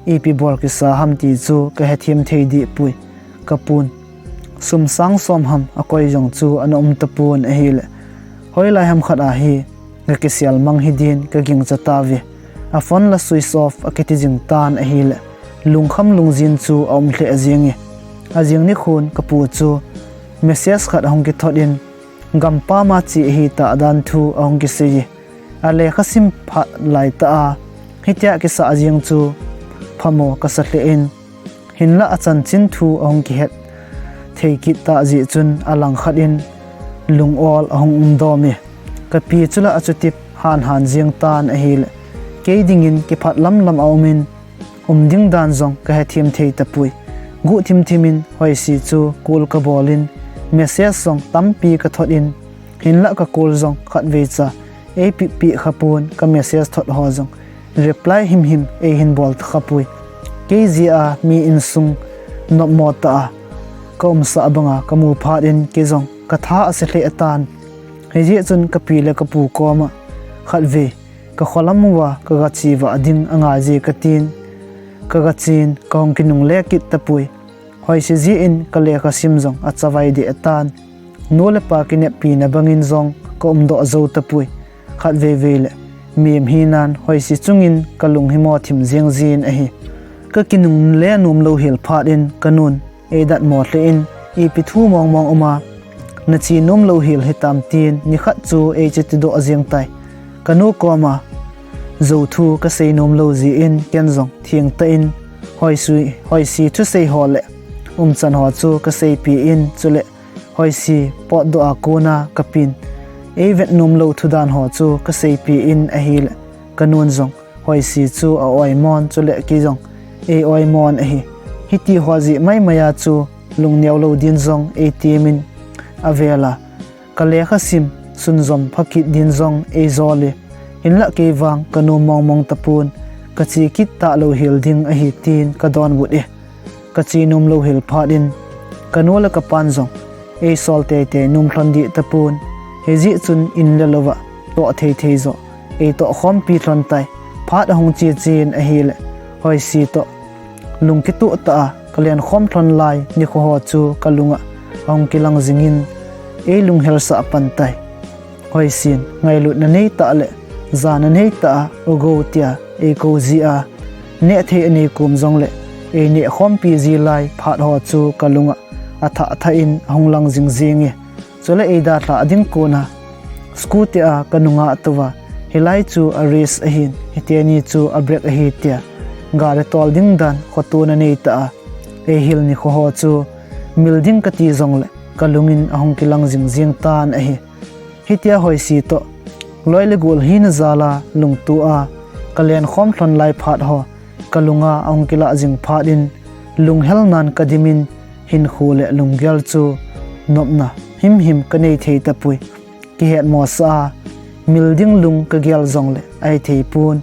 ipi bol kisa ham ti chu kahethem thei deh poi. Kapun, Sum sang som ham akoi jong chu ana um tapon ahile, hoilai ham khat a hi gakisel mang hidin kagingcha tauve. Aphone la switch off akiti jing tan ahile, lungkham lungjin chu aum lheh jenge. Ajing nikhon kapu chu message khat ahung kithot in, gampam a che ahitah dan thu ahung kisei e. Alekha sim phat laitah a hitia kisah jeng chu phamo kasa lheh in, hinlah achanchin thu ahung kihet thei kit tah jeh chun alangkhat in lung-ol ahung umdom e. Kapi chu la achuti hanhan jeng tan ahile, kei dingin kiphat lamlam aumin, um ding dan jong kahethem thei tapoi. Guhthim thim in Hoisi chu call kabol in, message jong tampi kathot in, hinlah ka call jong khatvei cha eipeh peh khapon, ka message thot ho jong reply himhim eihin bol khapoi. Kei jeh a mi insung nopmo tah a kaumsah banga kamu phat in kei jong katha ase lheh tan. Hijeh chun kapi le kapu koma khatvei kakholam uva kagache vah ding angai je katin, kagachen kahung kinungle kit tapoi. Hoisi jeh in kalekha sim jong achavai deh tan. Nu le pa kineppina bangin jong kaumdoh jou tapoi. Khatvei vei le mem hinan Hoisi chungin kalung hi mothim jeng jin ahi. Kakinungle nomlou hel phat in kanun eidatmo lheh in, ipi thu mongmong uma nache nomlou hel hitam tin nikhat chu eichuti doh jeng tai. Kanu koma jouthu kasei nomlou jeh in ken jong thengtah in Hoisi, Hoisi thusei ho le umchan ho chu kaseipeh in, chule Hoisi potdoh a kona kapin eivet nomlou thudan ho chu kaseipeh in ahile, kanun jong Hoisi chu a-oimon, chule kei jong ei-oimon ahi. Hiti ho jeh maimai a chu lungneo lou din jong eitemin, avel a kalekha sim sunjom phakit din jong eijol e. Hinlah kei vang kanu mongmong tapon, kache kit talou hel ding ahi tin kadonbut e. Kache nomlou hel phat in kanu le kapan jong eisol teitei nom lhon deh tapon. Hijeh chun in le louva toh theithei joh eitoh khompi lhon tai. Phat ahung che chen ahile, Hoisi toh lungkitoh tah a kalenkhom lhon lai nikho ho chu kalunga ahung kilang jingin eilunghelsah pan tai. Hoisin ngailutna neitah le jana neitah a, Ugo, tia eikou jeh a, nehthei anei kom jongle eineh khompi ji lai phat ho chu kalunga athah thah in ahung lang jing jing e. Chule eidalhah ding kona scooty a kanunga touva, hilai chu a race ahin, hiteni chu a break ahi tia gari tol ding dan khotona neitah a eihil nikho ho chu mil ding kati jongle kalungin ahung kilang jing jing tan ahi. Hitia Hoisi toh loi le gol hina jala lungtua kalenkhom lhon lai phat ho kalunga ahung kilah jing phat in, lunghelnan kadimin hinkho le lunggel chu nopna himhim kanei thei tapoi. Kihetmosah a mil ding lung kagel jongle ahithei pon,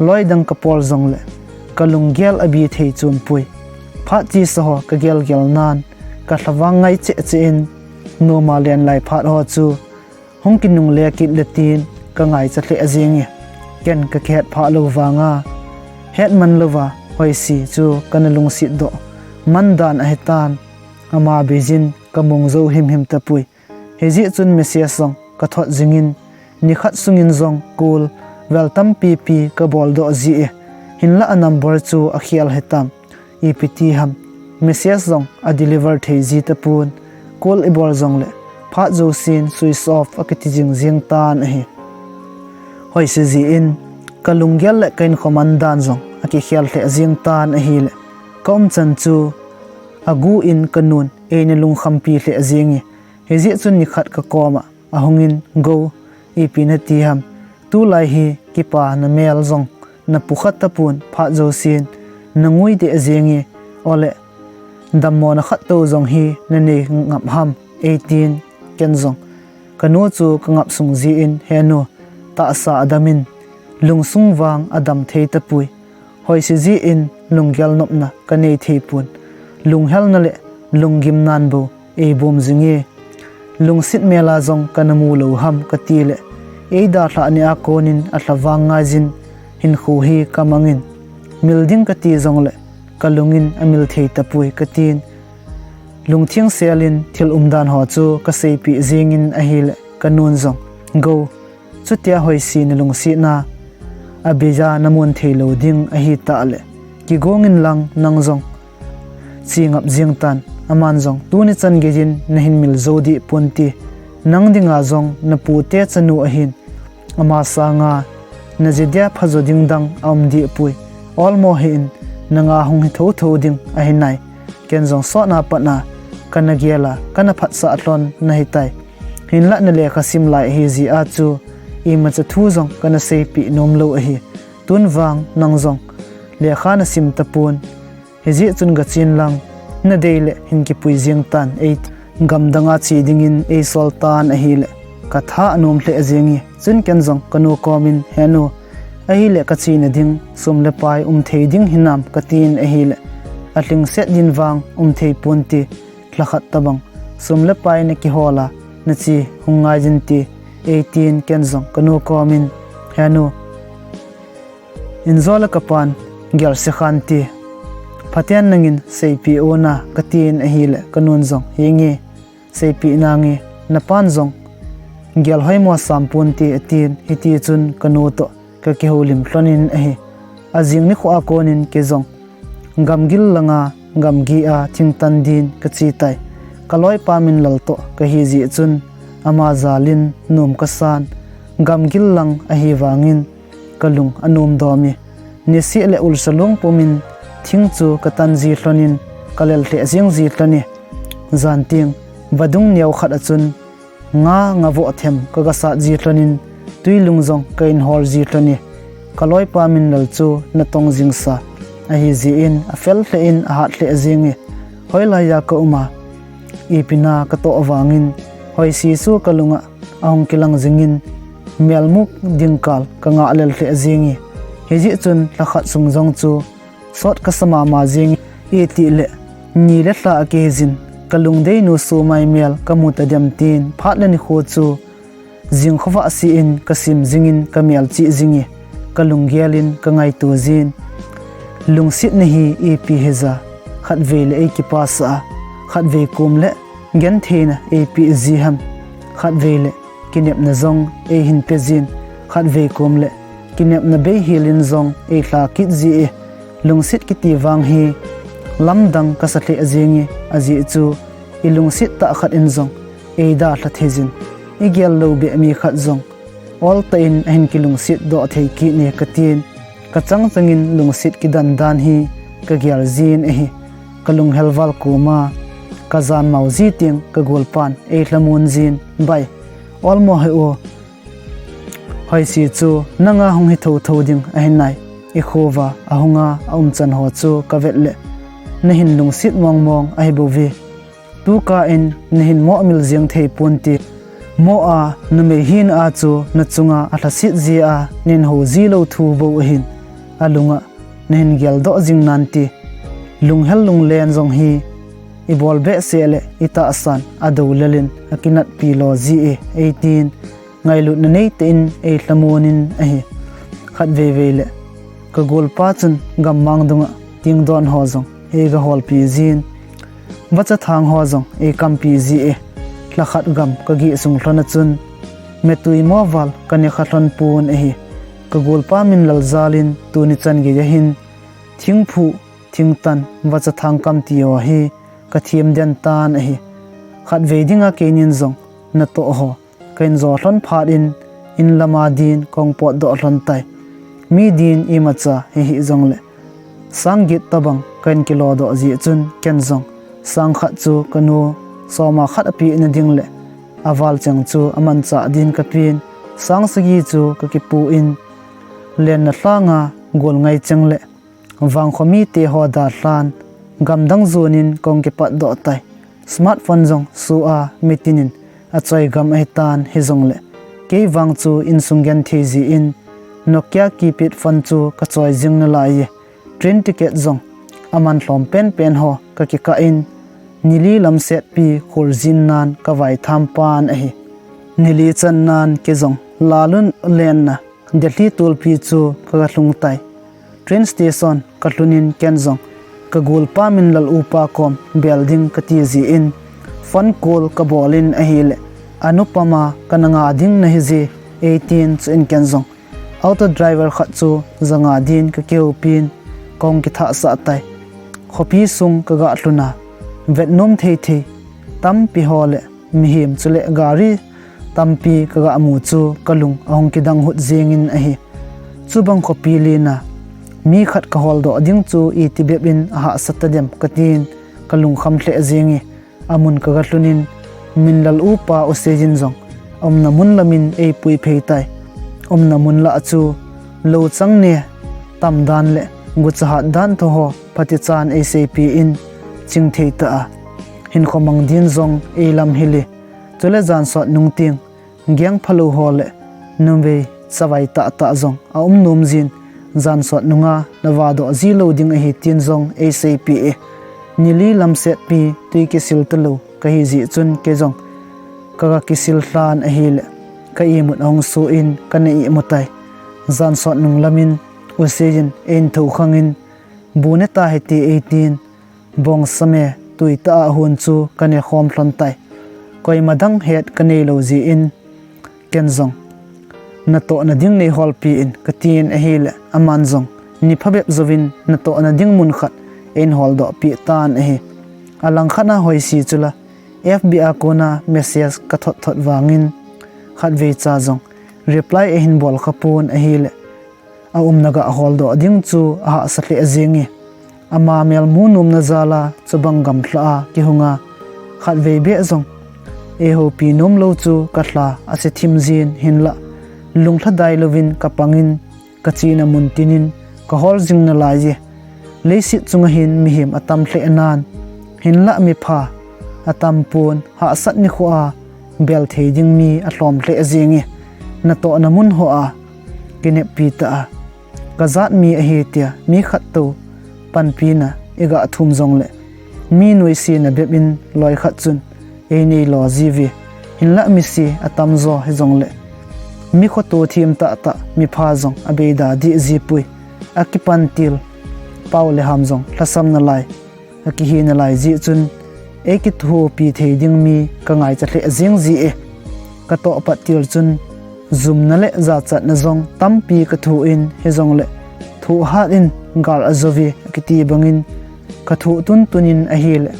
loi dang kapol jongle kalunggel abi thei chunpoi. Phat chesa ho kagelgel nan kalhavang ngai cheh cheh in noma len lai phat ho chu hung kinungle kit le tin kangaicha lheh jing e. Ken kakihet phah lou vanga hetman louva Hoisi chu kana lungset doh man dan ahitan, ama beijin kamong jou himhim tapoi. Hijeh chun message jong kathot jingin, nikhat sungin jong call vel tampipi kabol doh ji e, hinlah a number chu akhel hitam, ipi ti ham, message jong a deliver thei ji tapon, call ibol jongle phat jousen switch off akiti jing jing tan ahi. Hoisi jeh in kalunggel le kahinkho man dan jong akikhel lheh jing tan ahile, kaumchan chu agu in kanun eina lungkhampi lheh jing e. Hijeh chun nikhat kakoma ahungin, Gou, ipi nati ham, tulai hi kipa namel jong napukha tapon, phat jousen nangui deh jing e, ole dammona khattou jong hi nanei ngap ham, eitin ken jong kanu chu kangap sung jeh in, He nu, tahsa adamin lungsung vang adam thei tapoi. Hoisi jeh in lunggel nopna kanei thei pon, lunghelna le lunggimnan bou eibom jing e. Lungset mela jong kana mu lou ham katile, eidalhah nia konin alhavang ngaijin hinkho hi kamangin, mil ding kati jongle kalungin amil thei tapoi katin, lungtheng selin thil umdan ho chu kaseipeh jingin ahile, kanun jong, Gou, chutia Hoisi nalungsetna abeija namun theilou ding ahitah le, kigong inlang nang jong che ngap jing tan, aman jong tuni chan geiyin nahin mil jou deh ponte, nang dinga jong napute chanu ahin, ama sanga naji dia phajo ding dang aum deh poi, olmo hih in, nanga hung hi thotho ding ahinai. Ken jong sotna patna kana gel a kana phatsah lhon nahitai. Hinlah nalekha sim lai ahijeh a chu imacha thu jong kana seipeh nomlou ahi. Tun vang nang jong lekha nasim tapon, hijeh chun gachen lang, nadei le hin kipui jing tan, ei gamdanga che dingin eisol tan ahile, katha anom lheh jing e. Chun ken jong kanu komin, He nu, ahile kachena ding sum le pai umthei ding hinam katin ahile, alhingset din vang umthei ponte, lhakhat tobang sum le pai nakihol a nache hung ngaijin te, eitin ken jong kanu komin, He nu, injo le kapan gelse khante, phaten nangin seipeh una katin ahile, kanun jong, Henge, seipeh nange, napan jong gel hoimo sam ponte atin, hitichun kanu toh kakihoulim lhonin ahi. Ajing nikho a konin kei jong gamgil langa gamgi a thingtan din kachetai. Kaloipa Minlal toh kahijeh chun ama jalin nom kasan, gamgil lang ahivangin kalung anom dom e. Niseh le ulsa long pumin thing chu katan ji lhonin kalel lheh jing ji lhon e. Jan teng vadung neo khat a chun nga ngavoh them kagasat ji lhonin twilung jong ka inhol ji lhon e. Kaloipa Minlal chu natong jingsa ahijeh in afel lheh in ahat lheh jing e. Hoilaiya kaum a, ipi na katoh vangin Hoisi chu kalunga ahung kilang jingin, melmuk dingkal kangah lel lheh jing e. Hijeh chun lhakhat sung jong chu sot kasa mama jing, itile ni le lha akihijin kalungdeinu Somai mel kamu tadem tin phat le nikho chu jingkhovah seh in kasim jingin kamelchih jing e, kalunggelin kangaito jin. Lungsetna hi ipi hija, khatvei le eikipasah a, khatvei kom le gentheina eipeh ji ham, khatvei le kinepna jong eihin pe jin, khatvei kom le kinepna beihilin jong eilha kit ji e. Lungset kiti vang hi lamdang kasa lheh jeng e, ajeh chu ilungset tah khat in jong eidalha thei jin, igel lou beh mi khat jong oltah in ahin kilungset doh thei kit e katin, kachang chang in lungset kidan dan hi kagel jin ahi. Kalunghel val koma kajan mao ji teng kagolpan eilhamon jin, Bai, olmo hih o, Hoisi chu nanga hung hi thotho ding ahi nai. Ikho uva ahunga aumchan ho chu kavet leh nahin lungset mong mong ahi bouve. Tukah in nahin mohmil jeng thei ponte. Moh a, numei hina chu nachunga alhaset jeh a nahin ho ji lou thu bou ahin, alunga nahin geldoh jing nante. Lunghel lunglen jong hi ibol behseh leh itahsan adou lel in akinatpi lo ji e, eitin ngailutna neitah in eilhamon in ahi. Khatvei vei leh kagolpa chun gammang dunga tingdon ho jong eigaholpi jin, vachathang ho jong eikampi ji e. Lhakhat gam kageh sung lhon a chun metui mo val kanekha lhon pon ahi. Kagolpa Minlal jal in tuni chan geiya hin thingphu, thingtan, vachathang kam ti ho hi kathem den tan ahi. Khatvei dinga keinin jong natoh ho kahin jo lhon phat in, in lama din kahung potdoh lhon tai. Mi din imacha hihih jongleh sang get tobang kahin kilodoh jeh chun ken jong sang khat chu kanu soma khat apehna ding leh aval cheng chu amanchah din kapen, sang sagi chu kakipu in, lenna lhanga gol ngai cheng leh vangkho mite ho dalhan gamdang jon in kahung kipatdoh tai. Smartphone jong so a mitin in achoi gam ahitan, hijongleh kei vang chu insung genthei jeh in Nokia keypad phone chu kachoi jing nalai e. Train ticket jong aman lhom penpen ho kakikah in, nili lamsetpi kholjin nan kavaitham pan ahi. Nili channan kei jong Lalun lenna Delhi tolpi chu kagalhung tai. Train station kalhun in ken jong kagolpa Minlal upa kom bel ding kati jeh in phone call kabol in ahileh, Anupama kana nga ding nahi je, eitin, chuin ken jong auto driver khat chu janga din kakihoupi in kahung kithahsah tai. Khopi sung kagalhun a, vetnom thei thei tampi ho leh mihem chuleh gari tampi kagamu chu kalung ahung kidang hut jeng in ahi. Chubang khopi lena mi khat kaholdoh ding chu itibep in ahahsa tadem katin kalungkham lheh jeng e. Amun kagalhun in Minlal upa Usejin jong aumna mun lam in eipui phei tai. Aumna mun lah chu lou chang ne tamdan leh gucha hatdan tho ho phatichan eiseipeh in, chingthei tah a hinkho mang din jong eilamhil e. Chuleh jansot nung teng geng phalou ho leh numei chavai tahtah jong aum nom jin, jansot nunga navadoh ji lou ding ahi tin jong eiseipeh e. Nili lamsetpi tui kisil talou kahi jeh chun kei jong kaga kisil lhan ahileh ka imut ahung so in kana imu tai. Jansot nung lam in Usejin einthokhang in, Bu neta hite, eitin, bongsame tui tah a hon chu kanekhom lhon tai. Koima dang het kaneilou jeh in ken jong natohna ding neiholpi in katin ahileh, aman jong ni phabep jouvin natohna ding mun khat einholdoh peh tan ahi. Alangkhat a Hoisi chu la FB a kona message kathot thot vangin khatvei cha jong reply ahin bol khapon ahileh, aumna gaholdoh ding chu ahahsa lheh jeng e. Ama melmu nomna jal a chubang gamlha a kihunga khatvei beh jong eihoupi nomlou chu kalha asethim jin, hinlah lunglhadai louvin kapang in, kachena mun tin in kahol jing nalai e. Leiset chunga hin mihem atam lheh nan, hinlah mipha atampon, hahsat nikho a bel thei ding mi alhom lheh jeng e. Natohna mun hoa kineppi tah a kajat mi ahi tia mi khat tou panpina igathum jongleh, mi noisena bep in loikhat chun eineilo jiuve. Hinlah mise atamjo hijongleh, mi khoto them tahtah mipha jong abeida deh jipoi. Akipan til pao le ham jong lhasam nalai akihi nalai jeh chun, eikithopi thei ding mi kangaicha lheh jeng ji e. Katohpat til chun jumna leh jachatna jong tampi kathoh in, hijongleh thohhat in gal ajouve akiti bangin, Ka thoh tuntun in ahile,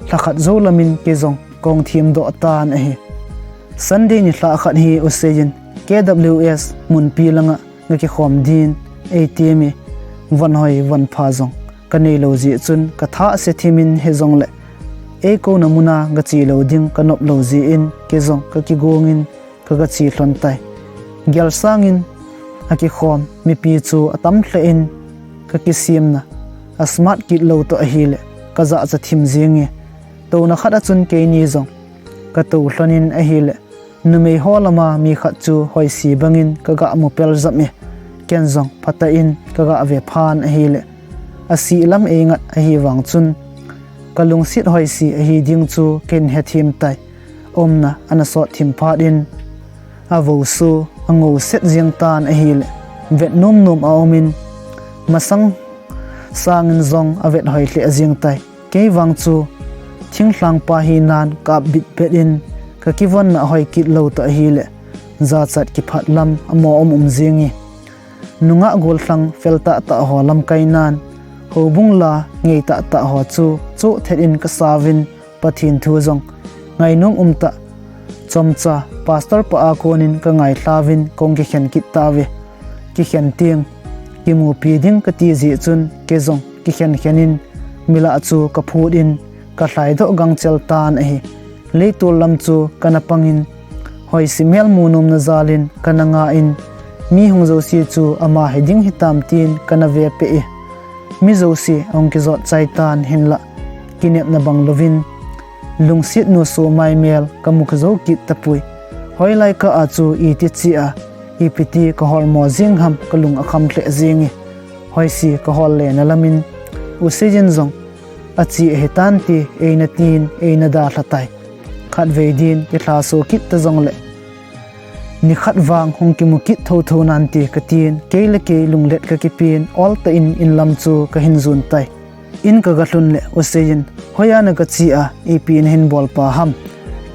lhakhat jou lamin kei jong kong thim doh tan ahi. Sunday nilhah khat hi U Seiyin K W S munpi langa ga kikhom din ei tiem e, von hoi von pha jong ka nei lou jeh chun ka tha ase thim in, hijongle ei kouna muna ga che lou ding ka nop lou jeh in kei jong ka kigong in ka ga che lhon tai. Gel sangin a kikhom mipi chu a tam lheh in ka kisemna a smart kit lou toh ahile ka jahcha thim jing e. Touna khat a chun keini jong ka tou lhon in ahile, numei ho lama mi khat chu hoisi bangin ka ga mu pel jam e. Ken jong phatah in ka ga ve phan ahile, a sih lam ei ngat ahi vang chun ka lungset hoisi ahi ding chu ken he thim tai. Umna ana sot thim phat in a vo su a ngo set jing tan ahile, vet nom nom a um in, masang sangin jong a vet hoi lheh jing tai. Kei vang chu thinglhang pa hinan ka ap bit bet in ka kivonna hoi kit lou toh ahile, jachat kiphat lam a mo um um jing e. Nungah gollhang fel tah tah ho lamkai nan, houbung la ngei tah tah ho chu choh thet in ka sauvin, Pathen thu jong ngainom um tah, chomcha pastor pa a konin ka ngailhauvin kong kikhen kit tauve. Kikhen teng kimupi ding ka ti jeh chun kei jong kikhen khen in mi lah chu ka phut in ka lhai doh gangchel tan ahi. Leitol lam chu ka na pang in, hoisi mel mu nomna jal in ka na nga in, mi hung jouse chu ama hi ding hitam tin ka na ve peh e. Mi jouse a hung kijot chai tan hinlah, kinepna bang louvin, lungset nu sumai mel ka mu ka jou kit tapoi. Hoilai kah a chu iti chi a, ipi ti ka hol mo jing ham ka lung a kham lheh jing e. Hoisi ka hol lena lamin, U Seiyin jong a che ahi tan ti ei na tin ei na dalha tai. Khatvei din kilha so kit ta jongle, nikhat vang hung kimu kit tho tho nan ti ka tin, kei le kei lunglet ka kipen, ol tah in in lam chu ka hin jon tai. In ka ga lhun le, U Seiyin, hoiya na ka che a, ipi na hin bol pa ham?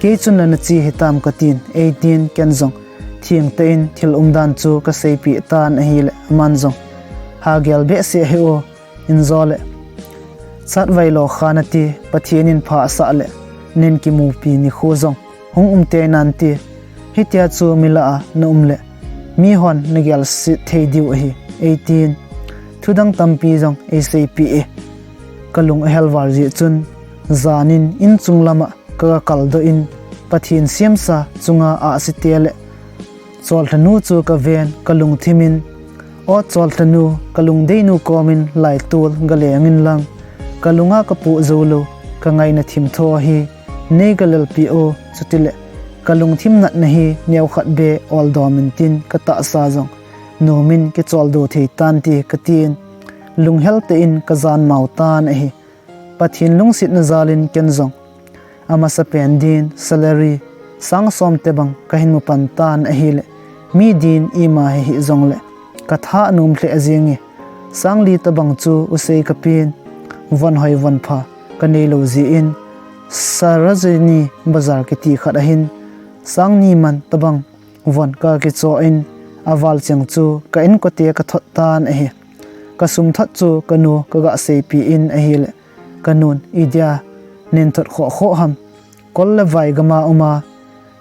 Kei chun na na che hitam ka tin, ei tin ken jong theng tah in thil umdan chu ka seipeh tan ahile, aman jong, ha gel behseh hih o, in jo le, chatvai lo kha na ti, Pathen in pha asah le, nin kimupi nikho jong hung um tei nan ti, hitia chu mi lah a na um le, mi hon na gel set thei diu ahi, ei tin, thudang tampi jong ei seipeh e. Ka lung a hel val jeh chun, jan in in chung lama ka ga kal doh in, Pathen siamsa chunga ahsi te le, Cholthanu chu ka ven ka lungthim in, O Cholthanu, ka lungdeinu komin laitol ga leng in lang, ka lunga ka poh jou lou, ka ngaina thim tho hi, nei ga lelpi o, chutile, ka lungthim natna hi neokhat beh ol dom in tin ka tahsa jong, nom in kichol do thei tan ti ka tin, lunghel tah in ka jan mau tan ahi. Pathen lungsetna jal in ken jong, amasa pen din salary sang som tobang ka hin mu pan tan ahile, mi din ima hi hih jongle, ka tha anom lheh jing e, sang li tobang chu U Sei ka pen, von hoi von pha ka nei lou jeh in, Sarojini Bazar kiti khat a hin, sang ni man tobang von ka kicho in, aval cheng chu ka inkote ka thot tan ahi. Ka sum thot chu ka nu ka ga seipeh in ahile, ka nun, Idia nen thot khoh khoh ham? Kol le vai gam a um a,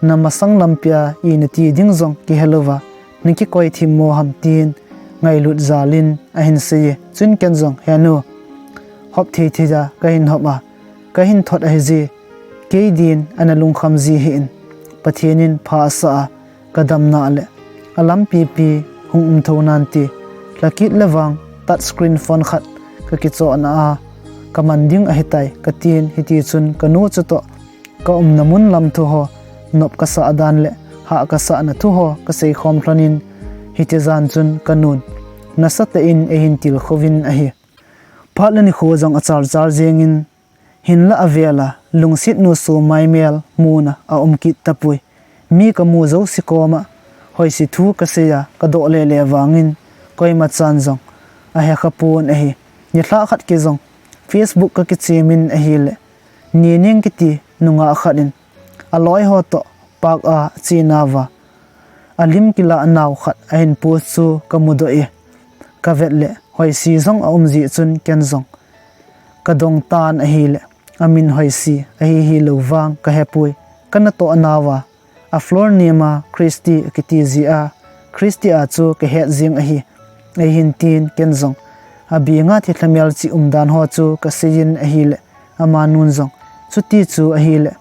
na masang lampi a i na ti ding jong kihe louva, na kikoi thim mo ham, tin ngailut jal in ahin sei e. Chun ken jong, He nu, hop thei thei a ka hin hop a, ka hin thot ahi je, kei din ana lungkham ji hih in, Pathen in pha asah a, ka damna le alampi pi hung um tho nan ti, lhakit le vang touch screen phone khat ka kichohna a ka man ding ahi tai, ka tin, hiti chun ka nu chutoh ka umna mun lam thu ho, nop ka sah dan le hah ka sahna thu ho ka seikhom lhon in, hiti jan chun ka nun nasatah in eihin tilkhou vin ahi. Phat le nikho jong achal chal jeng in, hinlah avel a lungset nu sumai mel muna aum kit tapoi. Mi ka mu jouse koma hoise thu ka sei a ka doh lele vangin koima chan jong ahe kha pon ahi. Nilhah khat kei jong Facebook ka kichem in ahile, Nining kiti nungah khat in aloi ho toh park a ache nauva alim kilah nau khat ahin post chu ka mudoh e. Ka vet le hoise jong aum jeh chun ken jong kadong tan ahile, amin Hoisi ahi hilou vang kahepoi. Kana toh nauva, a floor name a Christy akiti jia, Christy a chu kahet jing ahi, eihin tin ken jong. Abinga thilha melchih umdan ho chu kaseijin ahile, amanun jong, chuti chu ahile,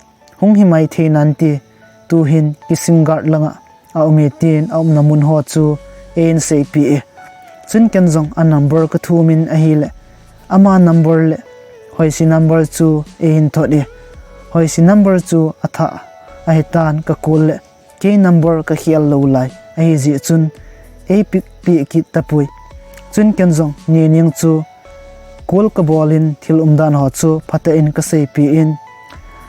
hung himai thei nante, tuhin Kissing Guard langa aum e tin aumna mun ho chu eihin seipeh e. Chun ken jong a number kathumin ahile, ama number le Hoisi number chu eihin thot e. Hoisi number chu athah ahitan, ka call le kei number kakhel lou lai ahijeh chun ei pick peh kit tapoi. Chun ken jong Nining chu call kabolin thil umdan ho chu phatah in kaseipeh in,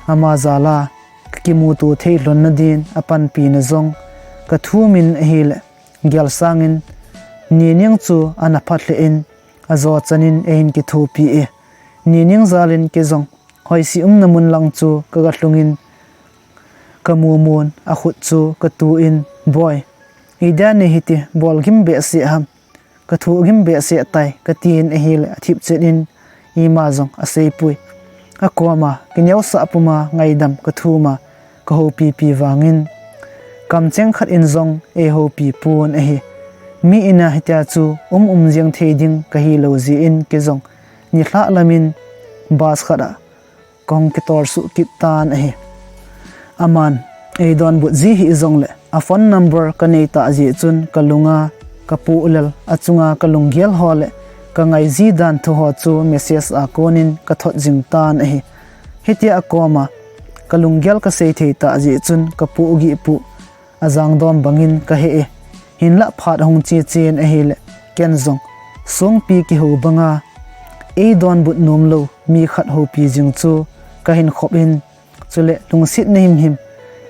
ama jal a kakimuto thei lhonna din apanpina jong kathumin ahile, gel sangin Nining chu ana phat lheh in, ajo chanin eihin kithopi e. Nining jalin kei jong Hoisi umna mun lang chu kaga lhungin, kamumun akhut chu katuin, Boi, idia nahiti bolgim behseh ham, kathohgim behseh tai, katin ahile athipchet in ima jong aseipoi. Akoma kineosah puma ngaidam kathuma kahoupipi vangin, kamcheng khat in jong eihoupipon ahi. Mi ina hitia chu um um jeng thei ding kahilou jeh in kei jong nilhah lamin bus khat a kahung kitolsuh kit tan ahi. Aman eidonbut ji hih jongle, a phone number kanei tah jeh chun kalunga kapoh lel, achunga kalunggel ho le kangai ji dan thu ho chu message a konin kathot jing tan ahi. Hitia akoma kalunggel kasei thei tah jeh chun kapoh gihpoh ajangdom bangin kahe e. Hinlah phat ahung chechen ahile, ken jong songpi kihou banga eidonbut nomlou mi khat houpi jing chu kahin khop in, chule lungsetna himhim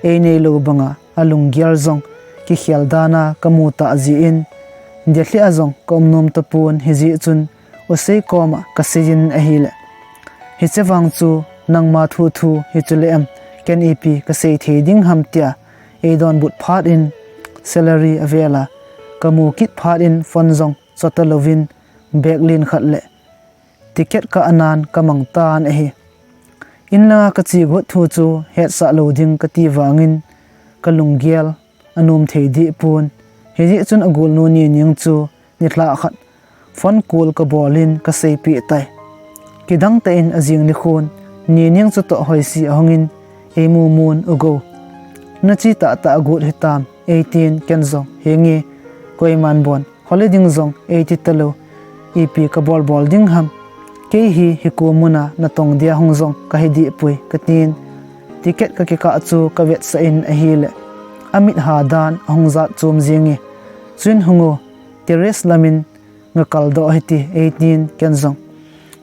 eineilou banga alunggel jong kikhel dan a kamu tah jeh in, Delhi a jong kaum nom tapon, hijeh chun Usei koma kaseijin ahile, hiche vang chu nangma thu thu hichu le em, ken ipi kasei thei ding ham tia eidonbut phat in, salary avela kamu kit phat in phone jong chotalouvin, bag len khat le ticket kah anan kamang tan ahi. Inlanga kache got thu chu hetsah lou ding kati vangin kalunggel anom thei dehpon. Hijeh chun agolnu Nining chu nilhah khat phone call kabolin kaseipeh tai. Kidang tah in ajing nikhon Nining chutoh Hoisi ahungin, eimumun Ugou, nache tahtah agot hitam, eitin ken jong, henge, koiman bon hole ding jong eiti talou, ipi kabol bol ding ham, kei hi hiko muna natong dia hung jong kahi dehpoi, katin ticket kakikah chu kavetsah in ahile, amitha dan ahung jat chom jenge. Chuin, Hung o, terrace lamin gakaldoh hite, eitin ken jong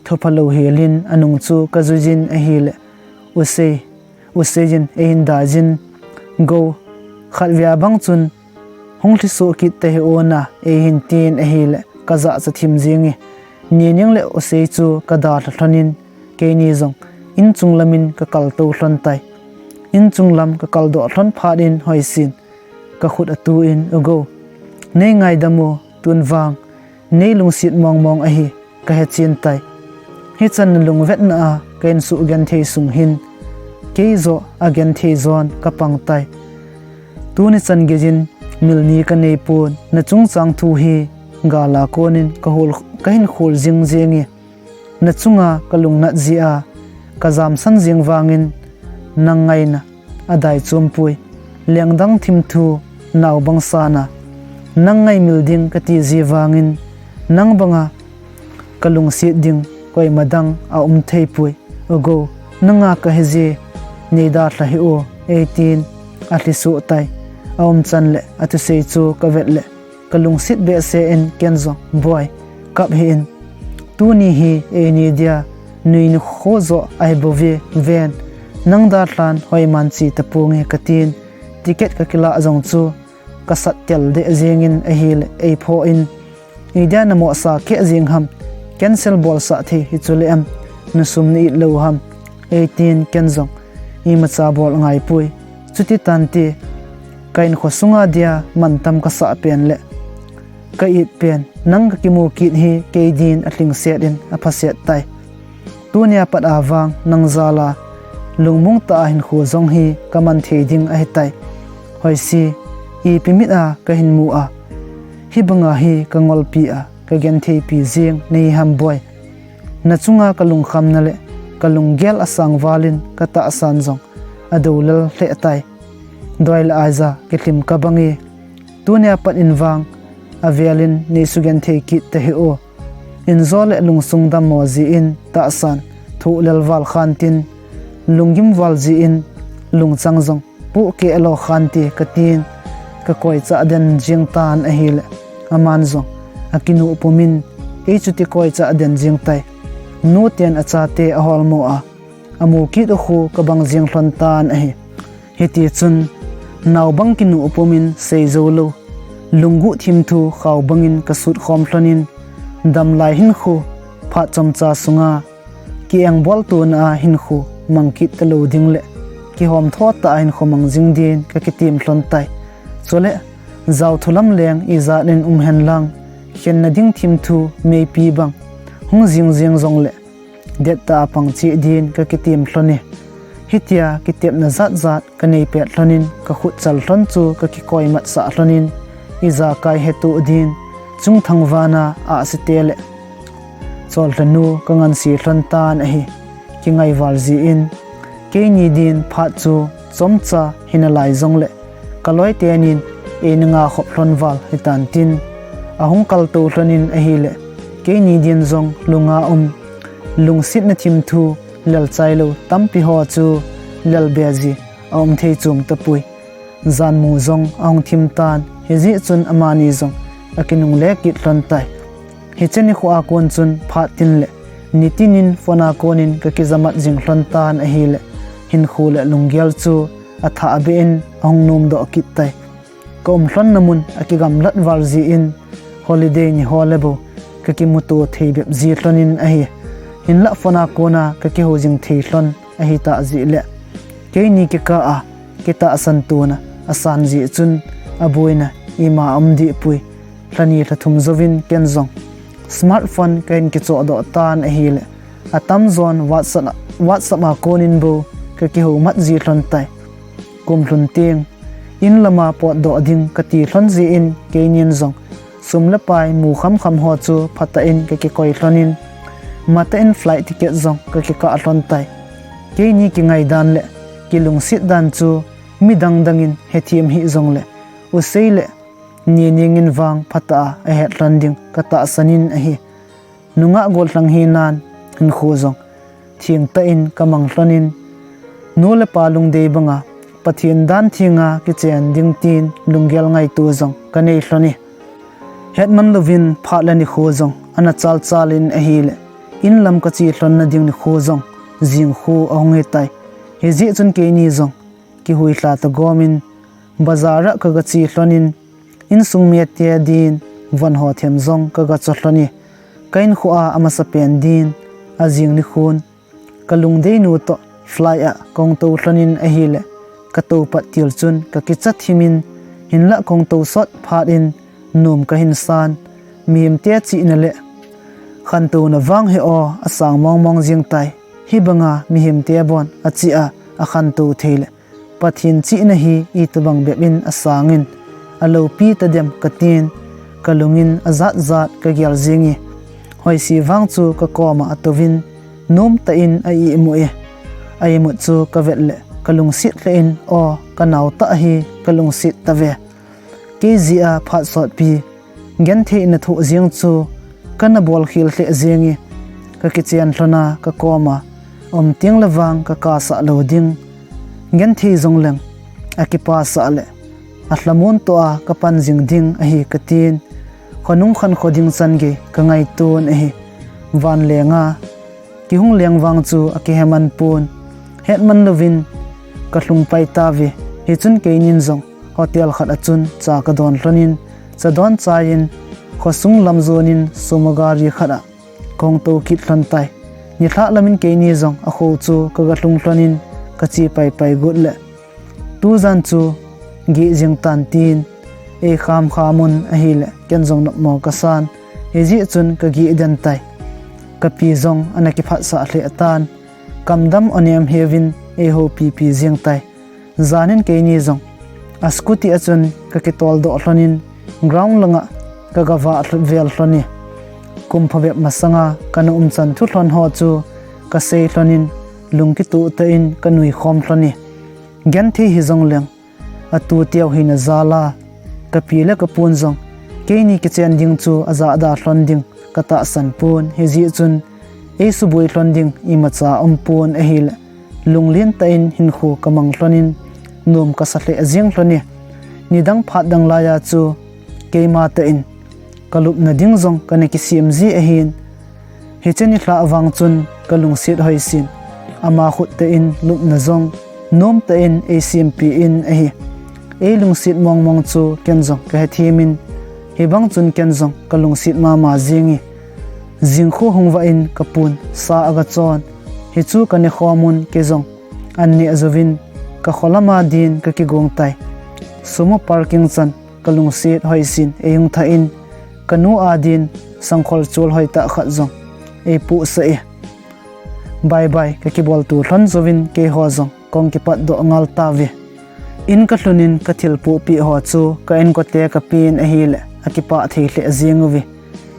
thuphalou helin anung chu kajuijin ahile, Usei, Usei jin eihin daijin, Gou, khatvei bang chun hung lhisoh kit tahih un, eihin tin ahile kajahcha thim jenge. Nining le Usei chu kadalha lhonin keini jong inchung lamin kakaltou lhon tai. Inchung lam kakaldoh lhon phat in Hoisin kakhut atuin, Ugou, neingaidam o, tun vang neilungset mong mong ahi kahechen tai. Hichan nalungvetna a kahin suhgenthei sung hin keijoh agenthei jon kapang tai. Tuni chan geijin mil ni kaneipon, nachungchang thu hi gala konin kahol, kahin khol jing jenge. Nachunga kalungnat jeh a kajamsan jing vangin nang ngaina adaichom poi. Lengdang thimthu naobang sana nang ngaimil ding kati ji vangin nang banga kalungset ding koima dang aumthei poi. Ugou, nanga kahije, neidalha hih o, eitin alhisoh tai. Aumchan le athusei chu kavet le kalungset behseh in ken jong, Boi, kap hih in. Tuni hi eini dia nui nikho joh ahibouve, ven, nang dalhan hoiman che taponge, katin ticket kakilah jong chu kasat tel deh jengin ahile eiphoh in, Idia namohsa keh jeng ham, cancel bolsah thei hichu le em, nasum na-it lou ham, eitin ken jong imacha bol angaipoi. Chuti tante, ka-in khosunga dia mantam kasah pen le ka-it pen nang kakimu kit hi keidin alhingset in aphaset tai. Tunia pat a vang nang jal a lungmong tah a hinkho jong hi ka man thei ding ahi tai. Hoisi, ipi mit a ka hin mu a, hibanga hi ka ngolpi a ka gentheipi jing na hi ham boi. Na chunga ka lungkhamna le ka lunggel a sang val in ka tahsan jong a do lel hle tai. Doi le aija kithim ka bang e. Tunia pat in vang a vel in nei sugenthei kit ta hih o. Injo le lungsung dammo jeh in tahsan thoh lel val khan tin, lunggim val jeh in lungchang jong pohkeh lo khan te ka tin, ka koichah den jing tan ahile, aman jong a kinuh pum in, ei chuti koichah den jing tai. Nu ten a chate a holmo a, a mu kit u khu ka bang jing lhon tan ahi. Hiti chun, nao bang kinuh pum in sei jou lo, lungguh thim thu khao bang in ka sut khom lhon in, damlai hinkho phat chomcha sunga ki-engbol tona a hinkho mang kit ta lo ding le kihom tho tah a hinkho mang jing din ka kitem lhon tai. Chule, jao thu lam leng ijat in um hen lang, khenna ding thim thu meipi bang hung jing jing jong le, det tah a pang cheh din ka kitem lhon e. Hitia kitepna jat jat ka nei pet lhon in, ka khut chal lhon chu ka kikoi matsah lhon in, ijakai hetuh din chungthang vana ahsi te le cholhanu ka ngansi lhon tan ahi. Kingai val jeh in, keini din phat chu chomcha hi nalai jong le, ka loi tenin ei na nga khop lhon val hi tan tin, a hung kal to lhon in ahile, keini din jong lunga um, lungsetna thim thu lel chai lo tampi ho chu lel be ji a um thei chom tapoi. Janmu jong a hung thim tan, hijeh chun amani jong a kinungle kit lhon tai. Hiche nikho a kon chun phat tin le nitin in phone a kon in ka kijamat jing lhon tan ahile, hinkho le lunggel chu a thah beh in a hung nom doh kit tai. Ka um lhonna mun a kigamlat val jeh in, holiday ni ho le bou ka kimuto thei bep ji lhon in ahi. Hinlah phone a kona ka kihou jing thei lhon ahi tah jeh le, keini kikah a kitahsan tona a san jeh chun, a boina ima um deh poi. Lhani lhathum jouvin ken jong smartphone ka hin kichoh doh tan ahile, a tamjon WhatsApp, WhatsApp a kon in bou ka kihou mat ji lhon tai. Kum lhun teng, in lama potdoh ding ka ti lhon jeh in, keinin jong sum le pai mu kham kham ho chu phatah in ka kikoi lhon in, matah in flight ticket jong ka kikah lhon tai. Keini kingai dan le kilungset dan chu midang dang in hethem hih jong le, u sei le ni ning in vang phatah a ahet lhon ding ka tahsan in ahi. Nungah gollhang hinan hinkho jong theng tah in ka mang lhon in, nu le pa lungdei banga Pathen dan thenga kichen ding tin lunggel ngaito jong ka nei lhon e. Hetman louvin phat le nikho jong ana chal chal in ahile, in lam ka che lhon na ding nikho jong jing khu a hung hi tai. Hijeh chun keini jong kihuilha ta gom in bazar a ka ga che lhon in, insung mite din von ho them jong ka ga cho lhon e. Ka hinkho a amasapen din, a jing nikhon ka lungdei nu toh flight a ka hung tou lhon in ahile, ka tou pat til chun ka kicha thim in, hinlah ka hung tou sot phat in nom ka hin san. Mihemte chihna le khantouna vang hi aw a sang mong mong jing tai. Hibanga mihemte bon a chih a a khantou thei le Pathen chihna hi itobang bep in a sang in, a loupi ta dem ka tin, ka lung in a jat jat ka gel jing e. Hoisi vang chu ka koma a touvin, nom tah in a imu e. A imut chu ka vet le ka lungset lheh in, aw, ka nao tah hi ka lungset ta ve. Kei jeh a phat sotpi gentheina thoh jeng chu ka na bol khel lheh jeng e. Ka kichen lhon a ka koma um teng le vang ka kasah lou ding. Genthei jong leng a kipasah le a lhamon toh a ka pan jing ding ahi ka tin. Khonung khankho ding chan gei ka ngaiton ahi. Van lenga kihung leng vang chu a kiheman pon. Hetman louvin ka lhung pai tauve. Hichun keinin jong hotel khat a chun cha ka don lhon in, cha don chai in khosung lam jon in sumo gari khat a ka hung tou kit lhon tai. Nilhah lam in keini jong a kho chu ka ga lhung lhon in ka che pai pai got le, tujan chu geh jing tan tin, ei kham kham un ahile ken jong nopmo ka san, hijeh chun ka geh den tai. Kapi jong ana kiphatsah lheh tan, kamdam anem hiuvin eihoupipi jeng tai. Janin keini jong a scooty a chun kakitoldoh lhonin ground langa kagavah vel lhon e. Kum phabep masanga kana umchan thu lhon ho chu kasei lhonin lungkitoh tah in kanui khom lhon e. Genthei hijongleng, atu teu hina jal a, kapi le kapun jong keini kichen ding chu ajahda lhon ding katahsan pon, hijeh chun eisuboi lhon ding imacha aumpon ahile, lunglen tah in hinkho kamang lhonin, nom kasa lheh jeng lhon e. Nidang phat dang laiya chu keima tah in kalupna ding jong kana kisem ji ahin, hiche nilhah vang chun kalungset hoisin, ama khut tah in lupna jong nom tah in eisempeh in ahi. Eilungset mongmong chu ken jong kahethem in, hibang chun ken jong kalungset mama jeng e. Jingkhu hung vah in kapun sa agachon, hichu kanekhom un kei jong an neh jouvin kakholama din kakigong tai. Sumo parking chan kalungset hoisin eihung thah in, kanu adin sangkhol chol hoitah khat jong eipohsah e. Bye bye kakibolto lhon jouvin keiho jong kahung kipatdoh ngal tauve. In kalhunin kathilpohpeh ho chu ka-inkote kapen ahile akipah thei lheh jeng uve.